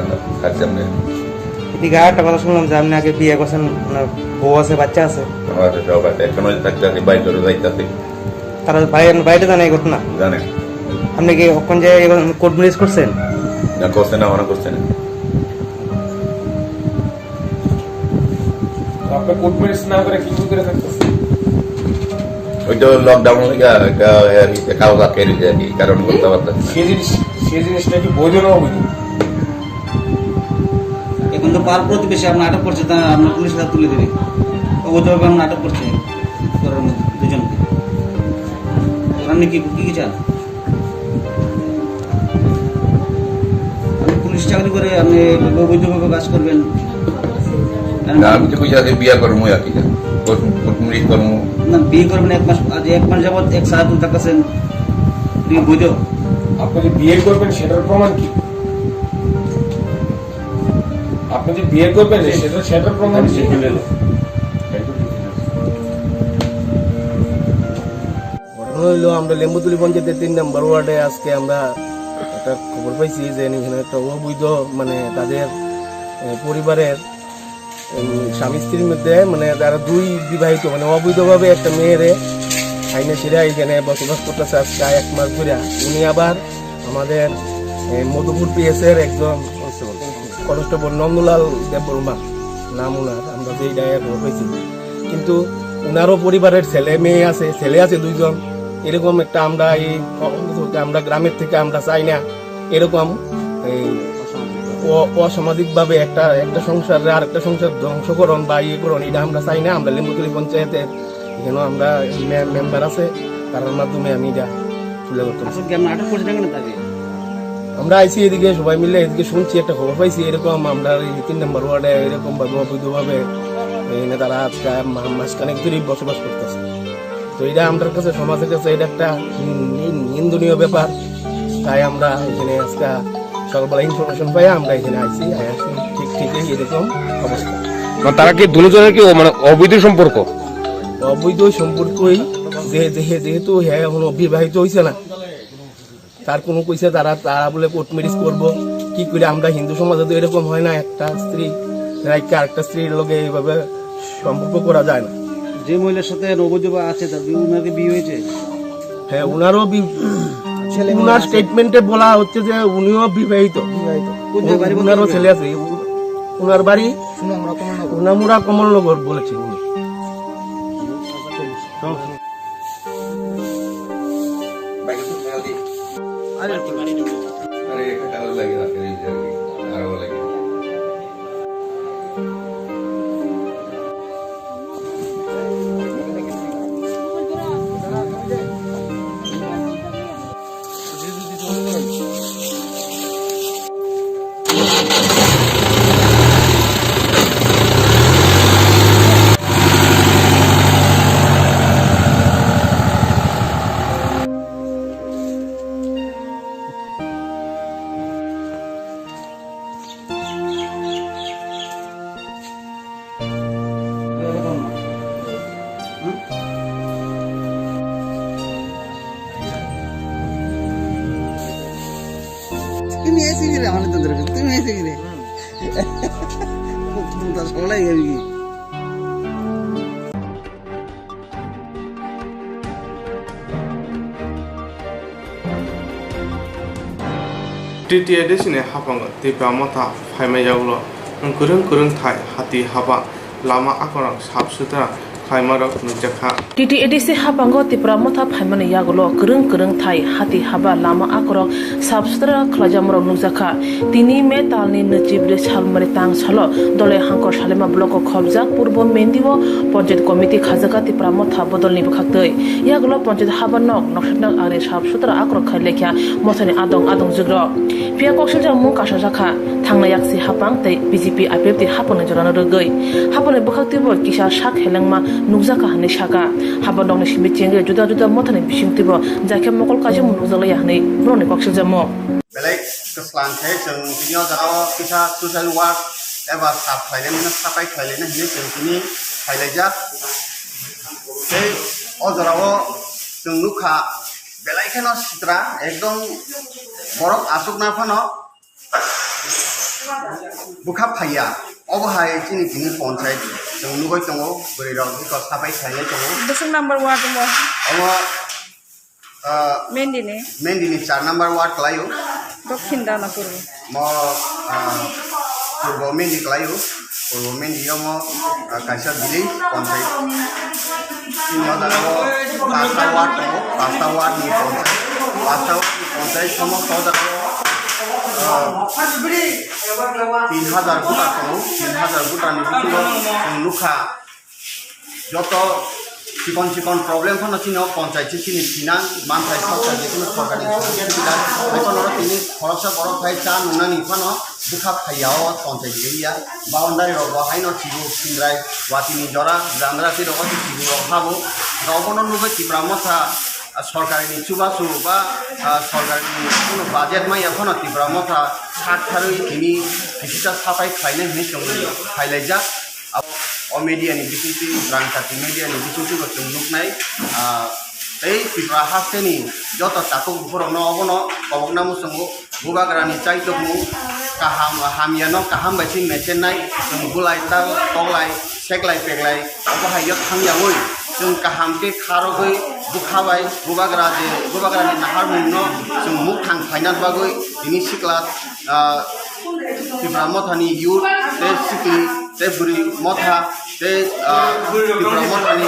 খাচ্ছে আপনি। এদিকে আর একটা কথা শুনলাম যে আপনি আগে বিয়ে করছেন, আপনার বউ আছে, বাচ্চা আছে। আমার আছে, সব আছে। এখন ওই থাকতে আছে, বাইরে চলে যাইতে আছে। তারা বাইরে, বাইরে জানে এই ঘটনা? জানে। আপনি কি ওখান যে কোর্ট ম্যারেজ করছেন? না, করছে না, ওরা করছে না। আপনি কোর্ট ম্যারেজ না করে কি করে থাকতেন? ওই তো লকডাউন হয়ে গেল, এটা, এটা কাগজ আটকে রয়েছে আর কি, কারণ করতে পারতেন না। সে জিনিস, সে জিনিসটা কি বৈধ না অবৈধ? এখন তো পাড়া প্রতিবেশী আমরা আটক করছে, তা আমরা পুলিশ হাতে তুলে দিবি। অবৈধভাবে আমরা আটক করছি ঘরের মধ্যে দুজনকে। আপনি কি, কি কি চান? আপনি পুলিশ চাকরি করে আপনি অবৈধভাবে কাজ করবেন? না, আমি তো কইছি আগে বিয়া করবো আর কি, প্রথম, প্রথম রিট করবো। না, বিয়ে করবেন এক মাস, আজ এক মাস যাবত এক সারা দিন থাকতেছেন, বিয়ে বৈধ? আপনি যে বিয়ে করবেন সেটার প্রমাণ কি? আপনি যে বিয়ে করবেন সেটা, সেটার প্রমাণ কি? হইলো আমরা লেম্বুতলি পঞ্চায়েতের তিন নম্বর ওয়ার্ডে আজকে আমরা একটা খবর পাইছি যে এখানে একটা অবৈধ, মানে, তাদের, এ, পরিবারের, উম, স্বামী স্ত্রীর মধ্যে, মানে, তারা দুই বিবাহিত, মানে, অবৈধভাবে একটা মেয়েরে আইনে ছেড়ে এখানে বসবাস করতেছে আজকে এক মাস ধরে। উনি আবার আমাদের, এ, মধুপুর পিএস এর একজন কনস্টেবল নন্দলাল দেববর্মা নাম ওনার, আমরা যেই জায়গায় খবর পাইছি। কিন্তু ওনারও পরিবারের ছেলে মেয়ে আছে, ছেলে আছে দুইজন। এরকম একটা আমরা এই, আমরা গ্রামের থেকে আমরা চাই না এরকম এই অ-, অসামাজিকভাবে একটা, একটা সংসার আর একটা সংসার ধ্বংসকরণ বা ইয়ে করণ, এটা আমরা চাই না। আমরা লেম্বুতলি পঞ্চায়েতের এখানেও আমরা মে-, মেম্বার আছে, তার মাধ্যমে আমি এটা তুলে ধরতে চাই। আসলে কি আমরা আটক করছি না কেন তাকে? আমরা আইছি এদিকে, সবাই মিলে এদিকে শুনছি, একটা খবর পাইছি এরকম আমরা এই তিন নম্বর ওয়ার্ডে এরকম ভাবে অবৈধভাবে এখানে তারা আজকে মা-, মাসখানেক ধরেই বসবাস করতেছে। তো এটা আমরার কাছে, সমাজের কাছে এটা একটা নিন-, নিন-, নিন্দনীয় ব্যাপার। তাই আমরা এখানে আজকে সকালবেলা ইনফরমেশন পাই, আমরা এখানে আইছি, আইয়া শুনি ঠিক ঠিকই এরকম অবস্থা। মানে তারা কি দুজনের কি ও-, মানে অবৈধ সম্পর্ক? অবৈধ সম্পর্কই, যে, যে, যেহেতু হ্যাঁ এখনো বিবাহিত হইছে না, তার কোনো কইছে তারা, তারা বলে কোর্ট ম্যারেজ করবো। কি করে, আমরা হিন্দু সমাজে তো এরকম হয় না, একটা স্ত্রী রাইখা আরেকটা স্ত্রীর লগে এইভাবে সম্পর্ক করা যায় না। যে মহিলার সাথে অবৈধ বা আছে, তার বি-, ওনার কি বিয়ে হয়েছে? হ্যাঁ, ওনারও বি-, ছেলে মেয়ে ওনার আছে। স্টেটমেন্টে বলা হচ্ছে যে উনিও বিবাহিত। বিবাহিত। কোন জায়গায় বাড়ি বলতে ওনারও পারবেন? ছেলে আছে। উ-, ওনার বাড়ি সুনামুরা কমলনগর। সুনামুরা কমলনগর বলেছে উনি। আরে, একটা কালো লাগে, রাখে দিয়েছে আর কি, আরো লাগে। তুমি এসে গেলে আমার তো ধরে, তুমি এসে গেলে। তুমি তো সবাই গেলি। T T A D C ni haphango Tipra Motha phaima yagulo kwrwng kwrwng thai hati haba lama akorok sap sutra khlaimarok nukjakha. T T A D C haphango Tipra Motha phaimani yagulo kwrwng kwrwng thai hati haba lama akorok sap sutra khlaijakmarok nukjakha. Tini May talni nwichibrwi salmari tang salo Dolai Hangkor Salima block o khobjak Purbo Mendi o Panchayat Committee khajakha Tipra Motha bodolni bwkhaktwi. Yagulo Panchayat haba nok noksaknok agri sap sutra akorok khai lekha mothani adong adong jugrok. Phiya kok siljak mung kasa jakha, thangna yaksi hapang tei B J P I P F T hapangni jorano rwgwi. Hapangni bwkhaktwibo kisa sak helengma nukjakha hwnwi saka. Haba nokni simi chengwi juda juda mothani bisingtwibo jakhe mokol kaijak mung nukjaklaiya hwnwi borokni kok siljamo. Belai kwslang khe chwng tini o jaga o kisa social work eba sap khlainai mano, sapai khlainai hwnwi chwng tini phailaijak. Tei o jora o chwng nukha belai kheno sitra, ekdom borok achukna phano bwkha phaiya. Obo hai chini tini ponchai chwng nugwi tongo, bwrwi rok bwkha sapai khlainai tongo. Bwswk number ward mo? Omo Ah, Mendini. Mendini char number ward kalaio. Dokhin Danapur. Mo, ah, Purbo Mendi kalaio. Purbo Mendi omo, ah, kaisa village ponchai. Tin hajar o pasta ward tongo, pasta ward ni ponchai. Pasta ward ni ponchai somosto jaga o, ah, tin hajar voter tongo, tin hajar voter ni bisingo chwng nukha. Joto chikon chikon problem phano chini o ponchai se chini sinang manthai sorkar, je kono sorkar ni sujog subida hai phano oro tini khoroksa borok hai cha nungnani phano bwkha phaiya o ponchai area. Boundary rok bo haino chibu sindrai watini jora jandra tei rogo se chibu rok habo. Rok bono nugwi Tipra Motha, ah, sorkar ni chubachu ba, ah, sorkar ni kono budget maya phano Tipra Motha sak tharwi tini kisisa sapai khlainai hinwi chwng phailaijak. Abo o media ni bisingtwi, rangchakni media ni bisingtwi bo chwng nuknai, ah, Tei Tripura hasteni joto takhuk bukhurokno obono kobokna muchungo, Bubagrani chaitokmung kaham, hamyano kaham bai se mechenai, chwng bulai tal toklai seklai peklai obo hai yo thangyaui chwng kaham khe kharogwi bwkha bai Bubagra je Bubagrani naharmungno chwng mukthang khlaina bagwi tini sikla, ah, Tipra Mothani youth tei sikli tei bwrwi motha tei, ah, Tipra Mothani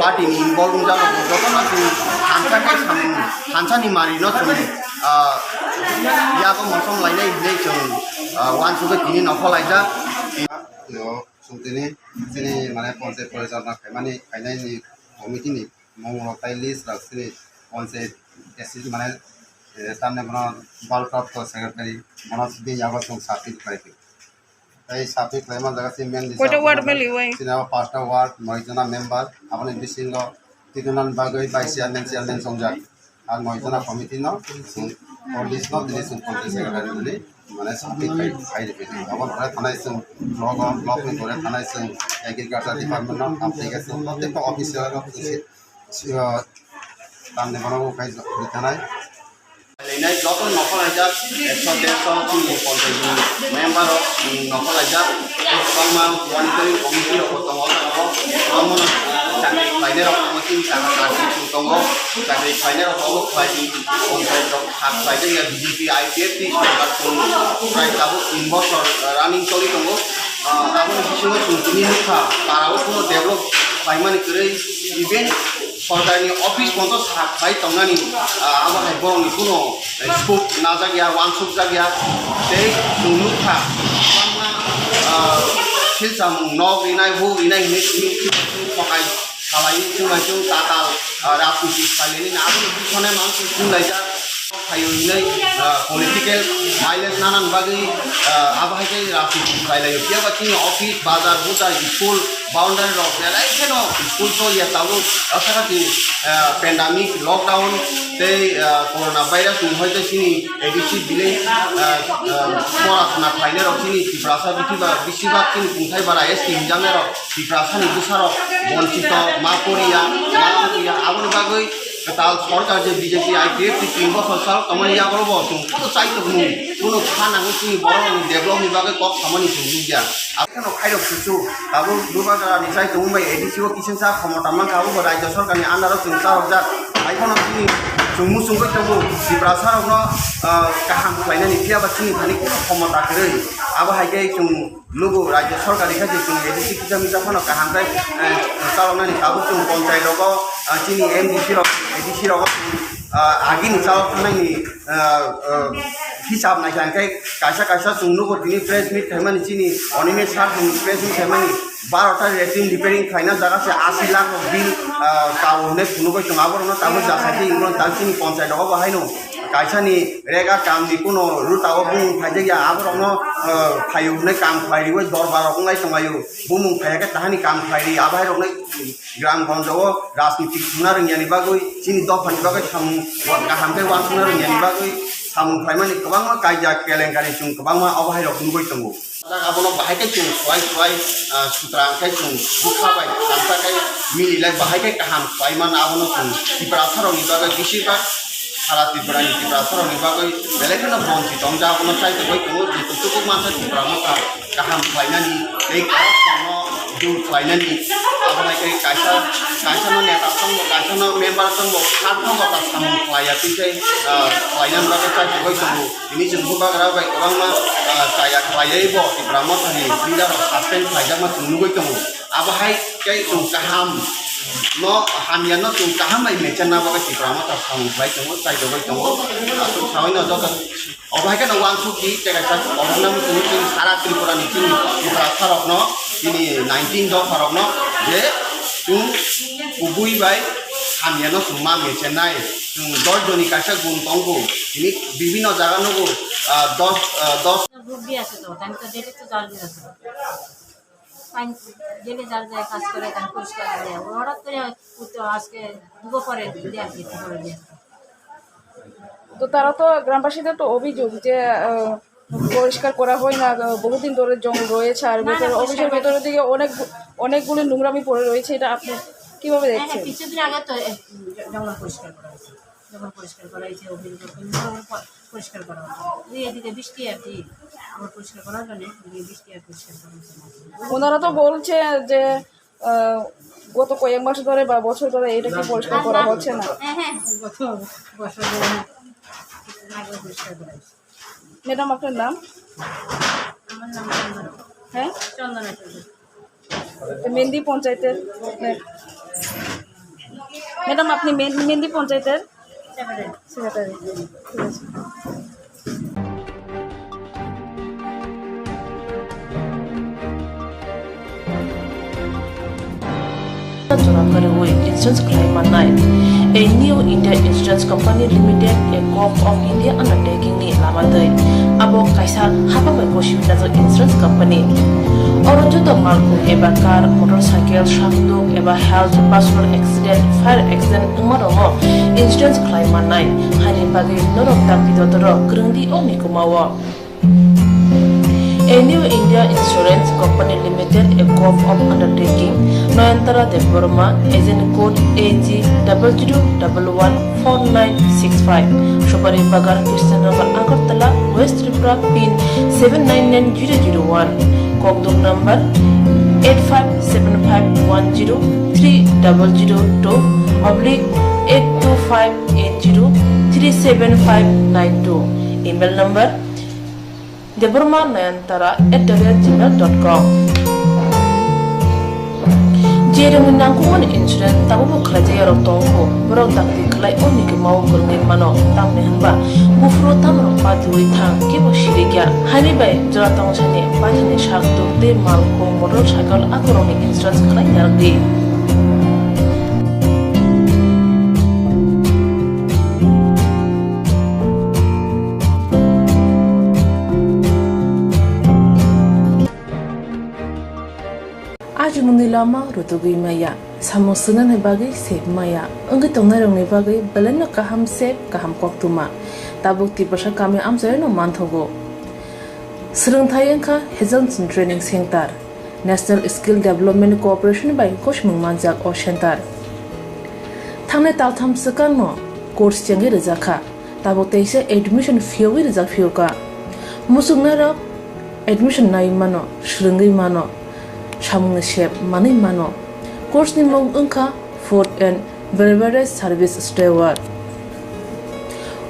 party ni involve wngjago, jotono chwng thansa khe samung, thansani mari no chwng, ah, yago mosom lainai hinwi chwng, ah, uansugwi tini nokholaijak. Yo, chwng tini chini mane panchayat porichalona khaimani, khainai ni committee ni mung rok tai list rok chini panchayat S C mane, eh, tamni bono bal prapto secretary bono bini yago chwng submit khlai phi. Tei submit khlaima jaga se main Koita list ward meli wai? Chini abo pasta ward, noi jona member, aboni bisingo twitonani bagwi vice chairman, chairman chongjak. Ar noi jona committee no chwng o list no tini chwng panchayat secretary ni mane submit khai, khai rikha. Abo pore thanai chwng block o, block ni pore thanai chwng agriculture department no application, protekta officer no chwng si-, si-, o, tamni bono bo khai rikha nai. Lainai joto nokholaijak ekso derso chini panchayat ni member rok, um, nokholaijak. Tei kwbangma monitoring committee rok bo tongo, tongo. Kwbangma no, uh, chakri khlainai rok tongo, chini chakri karsuk tongo. Chakri khlainai rok tongo, khlai di, panchayat rok kha khlai di ya B J P I P F T sorkar chwng prai tabuk tin bosor, uh, running choli tongo. Uh, aboni bisingo chwng tini nukha, para o kuno develop khlaimani kwrwi, even sorkarni office pono sak bai tongnani, ah, abo hai borokni kuno, eh, scope najak ya, uansukjak ya. Tei chwng nukha, kwbangma, ah, silsamung nok rinai, huk rinai hinwi simi simi simi tokai salai chwng bai chwng tatal, ah, rajniti khlainani aboni bisone mang chwng chwng laijak. Phaio hinwi, ah, political mileage nanani bagwi, ah, abo hai khe rajniti khlai laio. Phiya ba chini office, bazar, buzar, school, boundary rok belai kheno school choliya tabuk. Asakha chini, ah, pandemic, lockdown tei, ah, corona virus ni hoite chini A D C village, ah, ah, porasona khlainai rok chini Tiprasa bisi ba, bisi bak chini kungthai bara S T hinjaknai rok. Tiprasani bwsarok bonchito, ma poriya, ma poriya, aboni bagwi kwtal sorkar je B J P I P F T tin bosor salok tongmani yago bo chwng kuno chaitok mung, kuno kha nangwi chini borokni developni bagwi kok samani chwng nukya. Abono khairok chuchu, tabuk Bubagrani chaitok wngbai A D C o kichingsa khomota mankha, abo bo rajya sorkarni under o chwng charokjak. Haikheno chini chwng muchungwi tongo, Tiprasarokno, ah, kaham khlainani, phiya ba chini thani kuno khomota kwrwi. Abo hai khe chwng Lugu rajya sorkar ni khe chwng A D C kisa misa phano kaham khe, eh, chaloknani tabuk chwng panchayat rogo, ah, chini M D C rok, A D C rogo, ah, agini chalok thangnaini, ah, ah, hisab naikha hwnkhe kaisa kaisa chwng nugo tini press meet khaimani chini Animesh sir chwng press meet khaimani baro ta latrine repairing khlaina jaga se asi lakh rok bill, ah, kao hinwi phunugwi tongo aborokno tabuk jasai khe tabuk chini panchayat rogo bo haino. Kaisani rega kamni kuno ruta o bumung phaijak ya, aborokno, eh, phaio hwnwi kam khlai riwi dorbar rok wnglai tonglaio. Bumung phaiya khe tahani kam khlai ri, abo hai rokno gram gonjo o rajniti khuna rwngya ni bagwi, chini dopha ni bagwi samung kaham khe uansukna rwngya ni bagwi samung khlaimani kwbangma kaijak kelenkari chwng kwbangma obo hai rok nugwi tongo. Abono bahai khe chwng suai suai, ah, sutra khe chwng bwkha bai thansa khe mililai bahai khe kaham khlai mano. Abono chwng Tiprasa rokni bagwi bisi bak sara Tripura ni Tiprasa rokni bagwi belai kheno bonchi tongjak. Abono chai tongwi tongo, je tongthogo mansa Tipra Motha kaham khlainani tei corruption no dur khlainani. Abo hai khe kaisa, kaisa no neta tongbo, kaisa no member tongbo, kha tongbo ta samung khlaiya tei, ah, khlainani bagwi chai tongwi tongo. Tini chwng Bubagra bai kwbangma, ah, chaya khlaiwi bo Tipra Mothani leader rok suspend khlaijakma chwng nugwi tongo. Abo hai khe chwng kaham no, hamya no chwng kaham bai mechenna bagwi Tipra Motha samung khlai tongo, chaitogwi tongo. Aswk saui no joto obo hai kheno uansuk di, tei kaisa obo nang chwng chini sara Tripura ni chini Tiprasa rok no, chini nineteen dopha rok no je chwng kubui bai hamya no chwng ma mechenai. Chwng dos joni kaisa gun tongo. Tini bibhinno jaga nugo, ah, dos, ah, dos. Group B আছে তো, তাই তো ডেটে তো জল দিয়েছে। পানি ডেলি জল দেয়, কাজ করে, তাই পরিষ্কার করে দেয়। ও হঠাৎ করে ও তো আজকে দুপুর পরে দিয়ে আর কি, দুপুরে দিয়ে আর কি। তো তারা তো, গ্রামবাসীদের তো অভিযোগ যে, আহ, পরিষ্কার করা হয় না, আহ, বহুদিন ধরে জল রয়েছে, আর না, না, ভেতরে, পরিষ্কার অফিসের করে ভেতরের দিকে অনেক, অনেকগুলো নোংরামি পড়ে রয়েছে, এটা আপনি কিভাবে হ্যাঁ, হ্যাঁ, দেখছেন? কিছুদিন আগে তো, এ, জ-, জঙ্গল পরিষ্কার করা হয়েছে। জঙ্গল পরিষ্কার করা হয়েছে, অগ্নি নির্বাপন করার পর পরিষ্কার করা হয়েছে। এই এদিকে বৃষ্টি আর কি, আবার পরিষ্কার করার জন্য এদিকে বৃষ্টি আর পরিষ্কার করা হয়েছে না। ওনারা তো বলছে যে, আহ, গত কয়েক মাস ধরে বা বছর ধরে এটা কি পরিষ্কার করা হচ্ছে না? হ্যাঁ, হ্যাঁ, গত বছর ধরে, আগে পরিষ্কার করা হয়েছে। ম্যাডাম, আপনার নাম? আমার নাম চন্দনা। হ্যাঁ? চন্দনা চৌধুরী। তো মেন্দি পঞ্চায়েতের, ম্যাডাম, আপনি মেন-, মেন্দি পঞ্চায়েতের সেক্রেটারি। সেক্রেটারি। ঠিক আছে। Jora kwrwi insurance khlai mannai. A New India Insurance Company Limited, a Gov of India undertaking ni lama twi. Abo kaisa hapha bai gosi hwnjak insurance company. Oro joto malkhung eba car, motorcycle, sakduk eba health, personal accident, fire accident wngma rokno insurance khlai mannai. Haini bagwi norok dakti dotoro kwrwngdi o mikuma o. A New India Insurance Company Limited, a Gov of Undertaking, Noyantara Debbarma, agent code A G double zero double one four nine six five, Supari Bagan, Christian Nagar, Agartala, West Tripura, pin seven nine nine zero zero one, Kokdum number eight five seven five one zero three double zero two oblique eight two five eight zero three seven five nine two, email number Debbarma Nayantara at the rate gmail dot com. Jerwngni nangkukmani insurance tabukbo khlaijak yarok tongkho, borok dakti khlai o mikuma o kwrwngwi mano, tamni hwnba buphuru tamrok patiwi thang, kebo sirikya. Haini bai jora tongsani paithakni sak tuk tei malkhung, motorcycle akorokni insurance khlai narwkdi. Ajimungni lama rutugwi maya, samung swngnani bagwi sep maya, wngwi tongnairokni bagwi belaino kaham sep, kaham koktwma. Tabuk Tiprasa kami amchaino manthogo. Swrwngthai wngkha Hazelson Training Center. National Skill Development Corporation bai gosimung manjak o center. Thangnai taltham swkangno course chengwi rwjakha, tabuk teisa admission phiyogwi rwjak phiyokha. Muchungnairok admission naiwi mano, swrwngwi mano, samungni sep manwi mano. Course ni mung wngkha Food and Beverage Service Steward.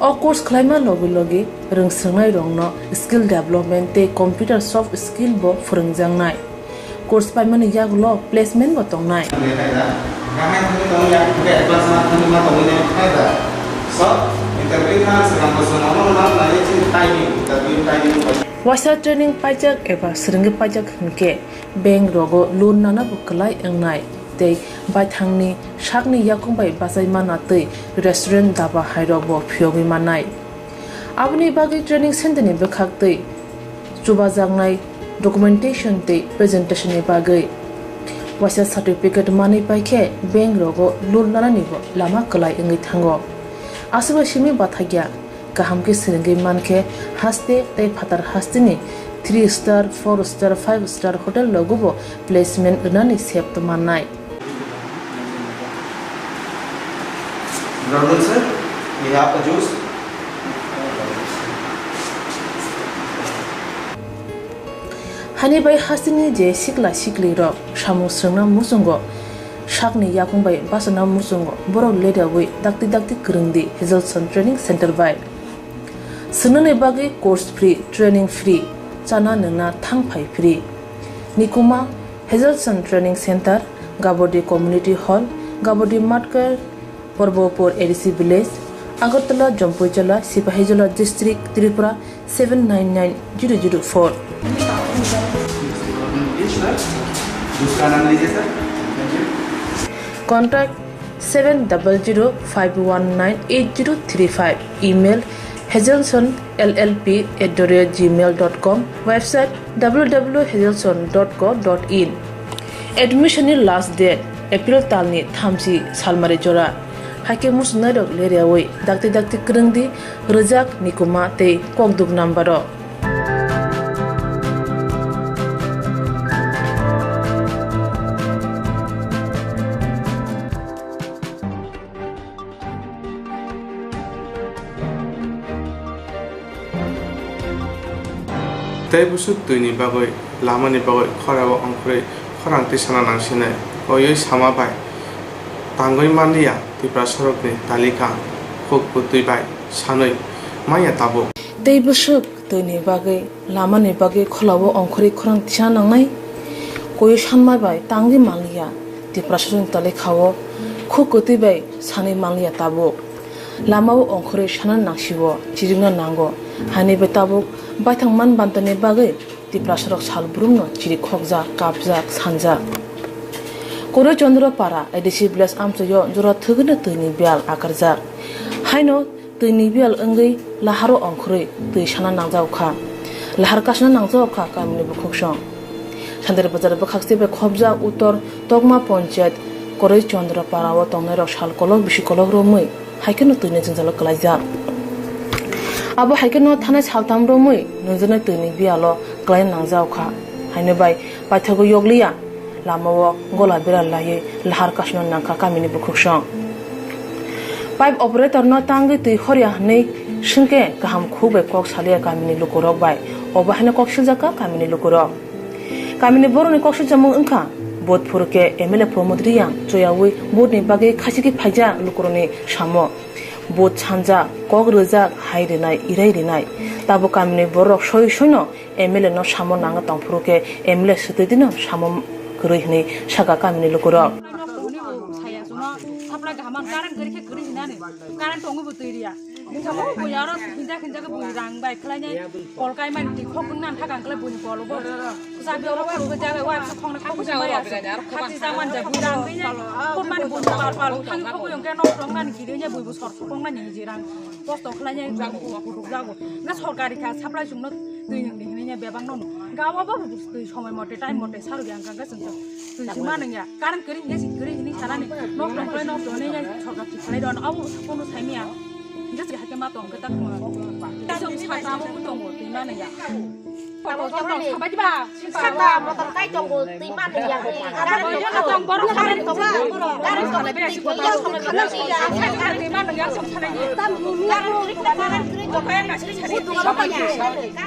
O course khlaima logi logi rwngswngnairokno skill development tei computer soft skill bo phwrwngjaknai. Course paimani yagulo placement bo tongnai. Waisa training paijak eba swrwngwi paijak hinkhe bank rogo loan nana bo kwlai wngnai tei baithangni sakni yakung bai bachai mana tei restaurant, daba hairok bo phiyogwi mannai. Aboni bagwi training center ni bwkhak tei chubajaknai documentation tei presentation ni bagwi waisa certificate manwi paikhe bank rogo loan nanani bo lama kwlai wngwi thango. Aswk bai simi bathakya kaham khe swrwngwi mankhe haste tei phatar hasteni three star, four star, five star hotel rogo bo placement rwnani sep tongmannai. Brother sir, we have a juice. Hani bai hasteni je sikla sikli rok samung swrwngna muchungo sakni yakung bai bachana muchungo borok ledawi dakti dakti kwrwngdi Hazelson Training Center bai. Swngnani bagwi course free, training free, chana nwngna thangphai free. Nikuma Hazelson Training Center, Gabodi Community Hall, Gabodi Matkar, Porbopur A D C Village, Agartala, Jampuijala, Sipahijola District, Tripura seven nine nine zero zero four. Contact seven double zero five one nine eight zero three five. Email hazelson L L P at the rate gmail dot com. Website W W W hazelson dot co dot in. Admission ni last date April talni thamchi salmari jora. Haikhe muchungnairok leryawi dakti dakti kwrwngdi rwjak, nikuma tei kokduk number o. Tei bwswk twini bagwi, lamani bagwi khorao ongkhorwi khorang tisana nangsinai, koiwi sama bai tangwi manliya Tiprasarokni talika khuk bwtwi bai sanwi manya tabuk. Tei bwswk twini bagwi, lamani bagwi khorao ongkhorwi khorang tisana nangnai, koiwi sanma bai tangwi manliya Tiprasarokni talikao khuk kwtwi bai sanwi manliya tabuk. Lamao ongkhorwi sana nangsio, chirikna nango, haini bai tabuk baithang man bandani bagwi Tiprasarok sal brumno chirikhokjak, kapjak, sanjak. Koroi Chandra Para A D C village amchaio jora thwgwino twini biyal akarjak. Haino twini biyal wngwi laharo ongkhorwi twi sana nangjak kha. Lahar kasna nangjak kha kamini bukhuksong. Sandari Bazar bwkhaksti bai khopjak Uttor Tokma Ponchayat Koroi Chandra Para o tongnairok sal kolok bisi kolok romwi hai kheno twini jwngjalo kwlaijak. Abo hai kheno thanai saltham romwi nungjaknai twini biyalo kwlai nangjak kha. Haino bai paithago yokliya, lamao gola bera laiwi lahar kasno nangkha kamini bukhuksong. Pipe operator no tangwi twi horya hwnwi swngkhe kaham khuk bai kok saliya kamini lukurok bai, obo haino kok siljakha kamini lukurok. Kamini borokni kok silchomung wngkha, vote phuru khe M L A Pramod Reang choyawi vote ni bagwi khachiki phaijak lukurokni samo. Vote sanjak, kok rwjak, hai rwnai, irai rwnai. Tabuk kamini borok soi soino M L A no samo nangwi tongphuru khe M L A swtwi dino samo kwrwi hwnwi sakha kamini lukurok. Nokni bo saya chwngno supply kaham current kwrwi khe kwrwi hinani, current tongwi bo twi riya. Bwskango bui aro hinja hinja khe bui rang bai khlainai kol kaimani twi khok wngna thak ang khlai buini kol bo. Chabi oro khok wngkha jaga wa khok na khok wngkha ya. Khati jaman ja bui rang bini khok mani buini pal pal thang khok wngkha nok rok nani kiri nya bui bo sor khok nani je rang kosto khlainai rang kutuk jago. Na sorkari kha supply chwngno twi nangni hinwi nya bebak no. Gawa bo twi somoi mote time mote saru yang kha chwng twi chwng ma nang ya. Current kwrwi hwnwi se kwrwi hwnwi sanani, nok tong khlai nok tong hwnwi sorkar thik khlai rw, abo kono sai maya. Hingke se hakhe ma tong khe ta tong. Tong sata abo bo tongo, twi mani ya. Sata motor kai tongo, twi mani ya. Abo bo joto tong borok current tong, current tong, twi mani ya. Twi mani ya, tong khlai ya. Current kwrwi khlai, current kwrwi tong khlai ya.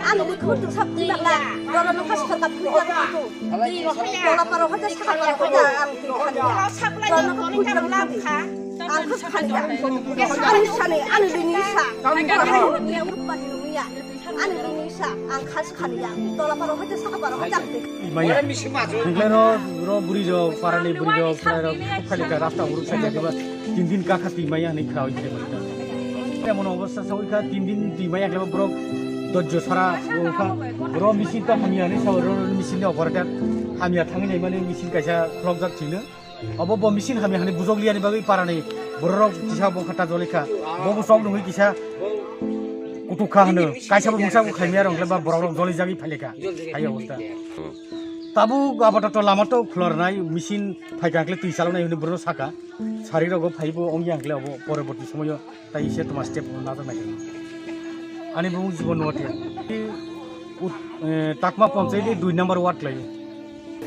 Ano bwkhwtwng sak twi mani ya. Roro nokha sorkar thik khlai tong. Twi rok hai ya. Tola paro hai ta saka paro hai ta ang twi khani ya. Tola paro hai ta ang twi khani ya. Ang kha khani ya. Ani sani, ani lini sa. Ani lini sa. Ang kha khani ya. Tola paro hai ta saka paro hai ta ang twi. Maya. Hingkhe ro, ro buri rok, parani buri rok, khwlai rok, khali ka rasta uruk sa jadi ba. Tin din ka kha twi maya ni khrawi jadi ba. Emon obostha sa oi kha, tin din twi maya khe borok dojjo sara oi kha. Ro machine to hamya ni sa, ro machine ni operator hamya thangwi nai mani machine kaisa khulokjak chino. Obo bo machine hamya hani bujok liyani bagwi parani bororok kisa bo khata joli kha. Bo bo chok nungwi kisa kutuk kha hwno. Kaisa bo mungsa bo khaimya rong le ba bororok joli jagwi phai le kha. Hai obostha. Tabuk abato to lama to khulor nai machine phai kha khle twi chalok nai hwnwi borok saka. Sari rogo phai bo ong yang khle obo poroborti somoyo. Tai ise toma step na ta nai. Ani bumung Jibon Noatia. Ut-, eh, Takma Ponchayat ni dui number ward lai.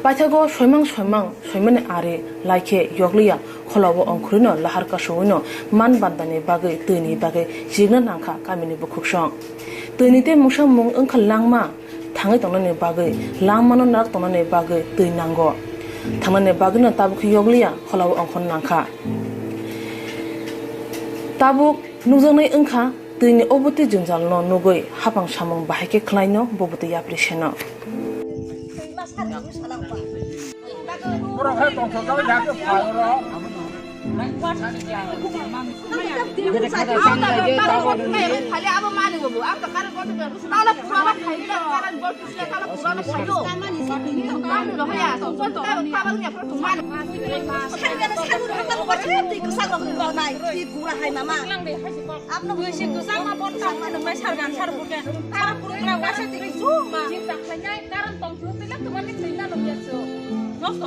Paithago soimang soimang soimani ari laikhe yokliya kholao ongkhorwino lahar kasowino man bandani bagwi twini bagwi chirikna nangkha kamini bukhuksong. Twini tei mungsa mung wngkha langma. Thangwi tongnani bagwi, lamano nak tongnani bagwi twi nango. Thangnani bagwino tabuk khe yokliya, kholao ongkhorna nangkha. Tabuk nukjaknai wngkha, twini obotwi jwnjalno nugwi hapang samung bahai khe khlaino bobotwi yapri seno. Borok hai tongthokjak ya khe phalro.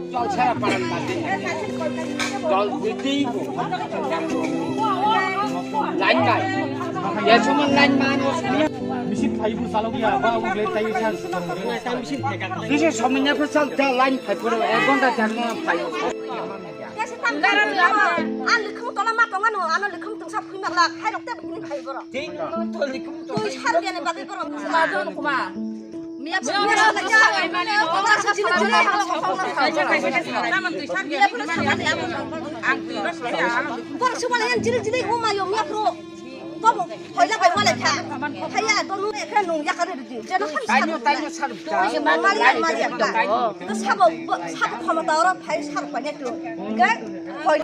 Jol sara paran bati. Jol diti. Line bai. Ya cuma line mana. Machine phai bu salok ya, ba bu le tai sa. Bisa somenya ko sal ta line phai pura ek ghonta jar ma phai. An likhum tola ma tonga no, ano likhum tungsa phui ma lak, hai rok te bini phai borok. Tin to likhum to. Tui sar biani bagwi borok. Kuma. Borok sumale yang jili jili huma yo miya pro. Bobo hoila bai wale kha. Haya to nu ekhe nung yakar di. Jeno ham sar. Taino, taino sar. Mari mari ka. To sabo sabo khomota oro phai sar pa ne tu. Ga hoi.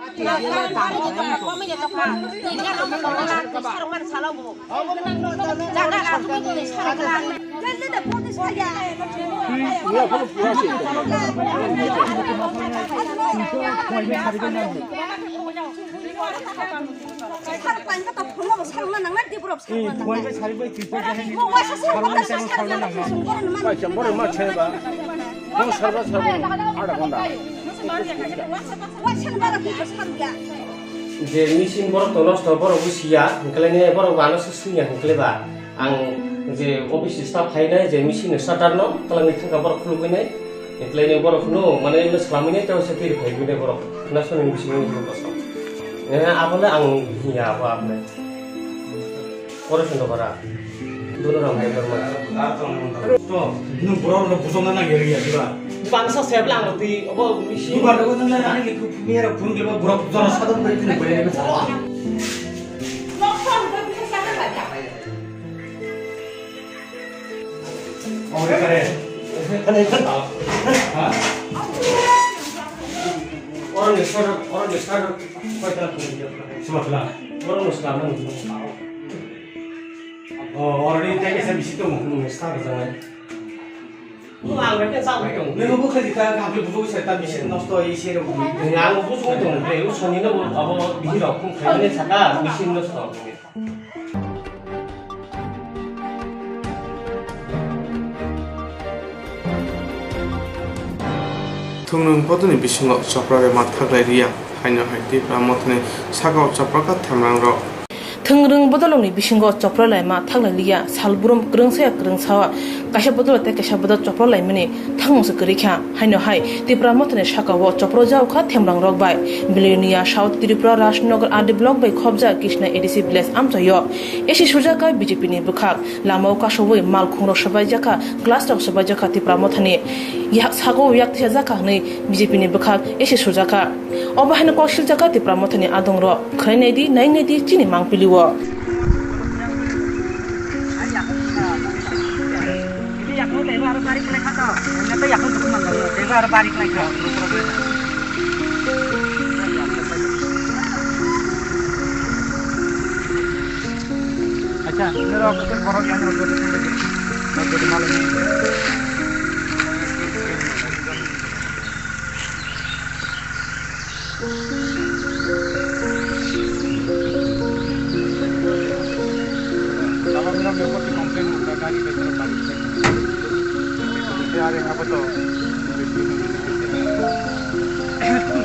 Je machine borok to nosto, borok bo siya, hwnkhe lainai borok bo ano se swiya hwnkhe ba. Ang je office staff phainai je machine ni shutter no twlangwi thangkha borok khulugwinai. Hwnkhe lainai borok phano mane ino swlamwinai tei waisa twi rwkhaigwinai borok khna soni bisingo ni borok kosom. Eh, abole ang hiya abo abole. Pore sundukara. Dulu rang hai berma. To, nung borok no busong na nang yeri ya diba. Bangsa seblang twi obo machine. Diba dogo nang nang ani ku mera phun ke borok jora sadon bai tini bai. Oro ni sar, oro ni sar, koi tala phone dia. Sima tala. Oro ni sar nang. Oh, oro ni teke sa bisi tongo. Hmm, sar jangai. Nung ang bai khe chak bai tongo. Nung bo khai ta, ang khe bujo sai ta bisi nosto oi se ro. Ang bujo tongo, abo bisi rok khum khai ne saka bisi nosto. Thwngrwng bodolni bisingo chopra bai ma thaklai riya, haino hai Tipra mothani sakao choprakha themrangrok. Thwngrwng bodolrokni bisingo chopra laima thaklai liya, salbrum kwrwngsaya kwrwngsa kaisa bodol tei kaisa bodol chopra laimani thangmungsa kwrwi kha. Haino hai Tipra mothani sakao chopra jaokha themrangrok bai. Bilonia South Tripura Rajnagar R D block bai khobjak Krishna A D C village amchaio A C sujak kha B J P ni bwkhak. Lamao kasubui malkhungrok swbaijak kha, glass rok swbaijak kha Tipra mothani. Yak sago yak thajak kha hwnwi B J P ni bwkhak A C sujak kha. Obo haino kok siljak kha Tipra mothani adongrok. Khwlai nai di, nai nai di chini mangpili o. Acha, ini rok itu borok yang rok itu, rok itu malam ini. Lama bilang dia buat complain buka kali, dia terus balik. Dia hari apa tuh?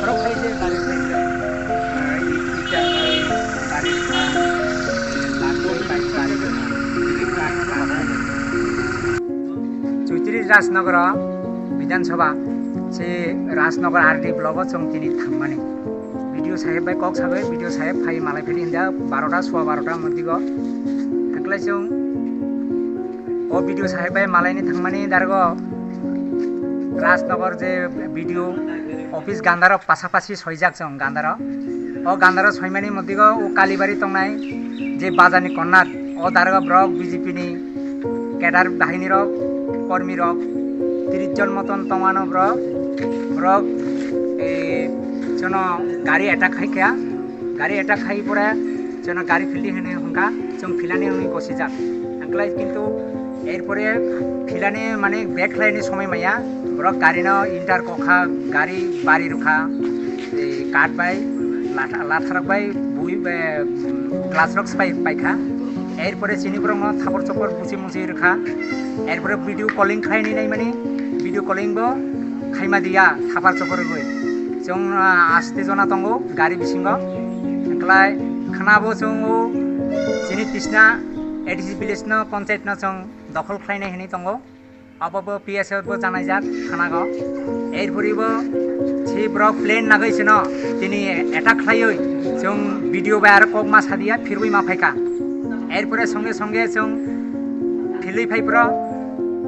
Borok khai je gari khai je. Ai, ita gari, gari kha. Lato bai gari kha. Choitris Rajnagar Bidhan Sabha, se Rajnagar R D block o chwng tini thangmani. B D O saheb bai kok sabai, B D O saheb phai malai phai hinda barota, sua barota mwdhigo. Haklai chwng o B D O saheb bai malaini thangmani dargo Rajnagar je B D O office gandaro pasapasi soijak chwng gandaro. O gandaro soimani mwdhigo o Kalibari tongnai je bazarni corner, o dargo borok B J P ni cadre bahini rok, kormi rok, tris jon moton tongmano borok, borok, eh, jono gari attack khai kha, gari attack khai pore jono gari phildi hwnwi hwnkha, chwng philani hwnwi gosijak. Hwnklai kintu erpore philani mane back khlaini somoi maya, borok gari no inter kokha, gari bari rwkha, eh, kat bai, latha-, latharok bai, bui bai, glass rok spai paikha. Erpore chini borokno thapor chopor buchi muchi rwkha. Erpore video calling khlaini naimani, video calling bo khaima diya thapar chopor rwgwi. Chwng, ah, aste jona tongo gari bisingo. Hwnklai khwnabo chwng o chini tisna A D C village no, panchayat no chwng dokhol khlainai hinwi tongo. Abo bo P S F bo janaijak thanago. Erporibo si borok plan nagoi sino tini attack khlaioi chwng video bai aro kok ma sadia phirwi ma phaikha. Erpore songe songe chwng philwi phai borok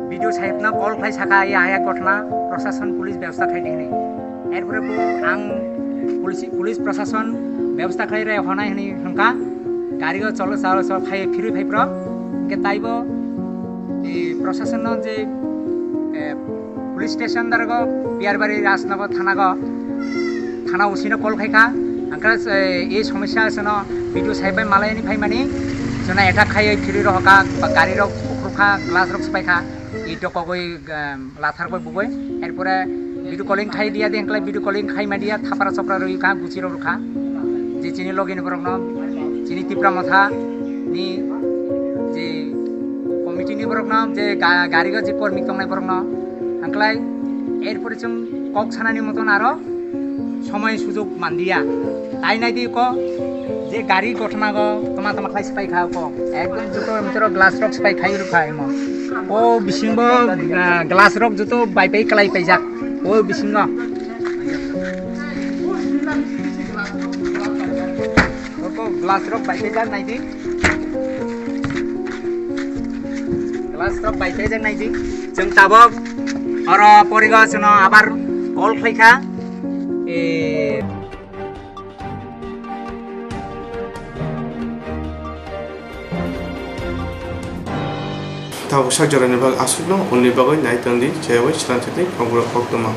B D Sahibno call khlai sakha, "Ye aya ghotona, proshashan police bebosta khlai di," hwnwi. Erpore bo ang police, police proshashan bebosta khlai rw hwnai hwnwi hwnkha, gari o cholo cholo cholo phai phirwi phai pro. Hwnkhe taibo, e, proshashanno je, e, police station darago, Biyarbari Rajnagar thanago, thana O C no call khai kha, hwnkhe, e, e somosya sono B D O sahib bai malaini phaimani, sono attack khaiwi phirwi rohorkha, ba gari rok bukhurkha, glass rok swpaikha, it rok kogwi, um, lathar bai bugwi, erpore video calling khai dia de, hwnkhe video calling khai ma dia, thapra chopra rwi kha, guchi rok rwkha, je chini logi ni borok no, chini Tipra Motha ni je committee ni borok no, je ga-, gari o je kormi tongnai borok no, hwnkhe erpore chwng kok sanani moton aro somoi sujok manliya. Tai naidi ko, je gari ghotona go toma toma khlai swpai kha ko. Ekdom joto mitro glass rok swpai khai rw kha imo. O bisingo, ah, glass rok joto bai pai kwlai paijak. O bisingo. Oko glass rok bai paijak naidi. Glass rok bai paijak naidi. Chwng tabok oro porigo chwngno abar call khlai kha. E. Tabuk sak jorani bagwi aswkno, unni bagwi nai tongdi, chayawai swnam sadi, khoroksa koktwma.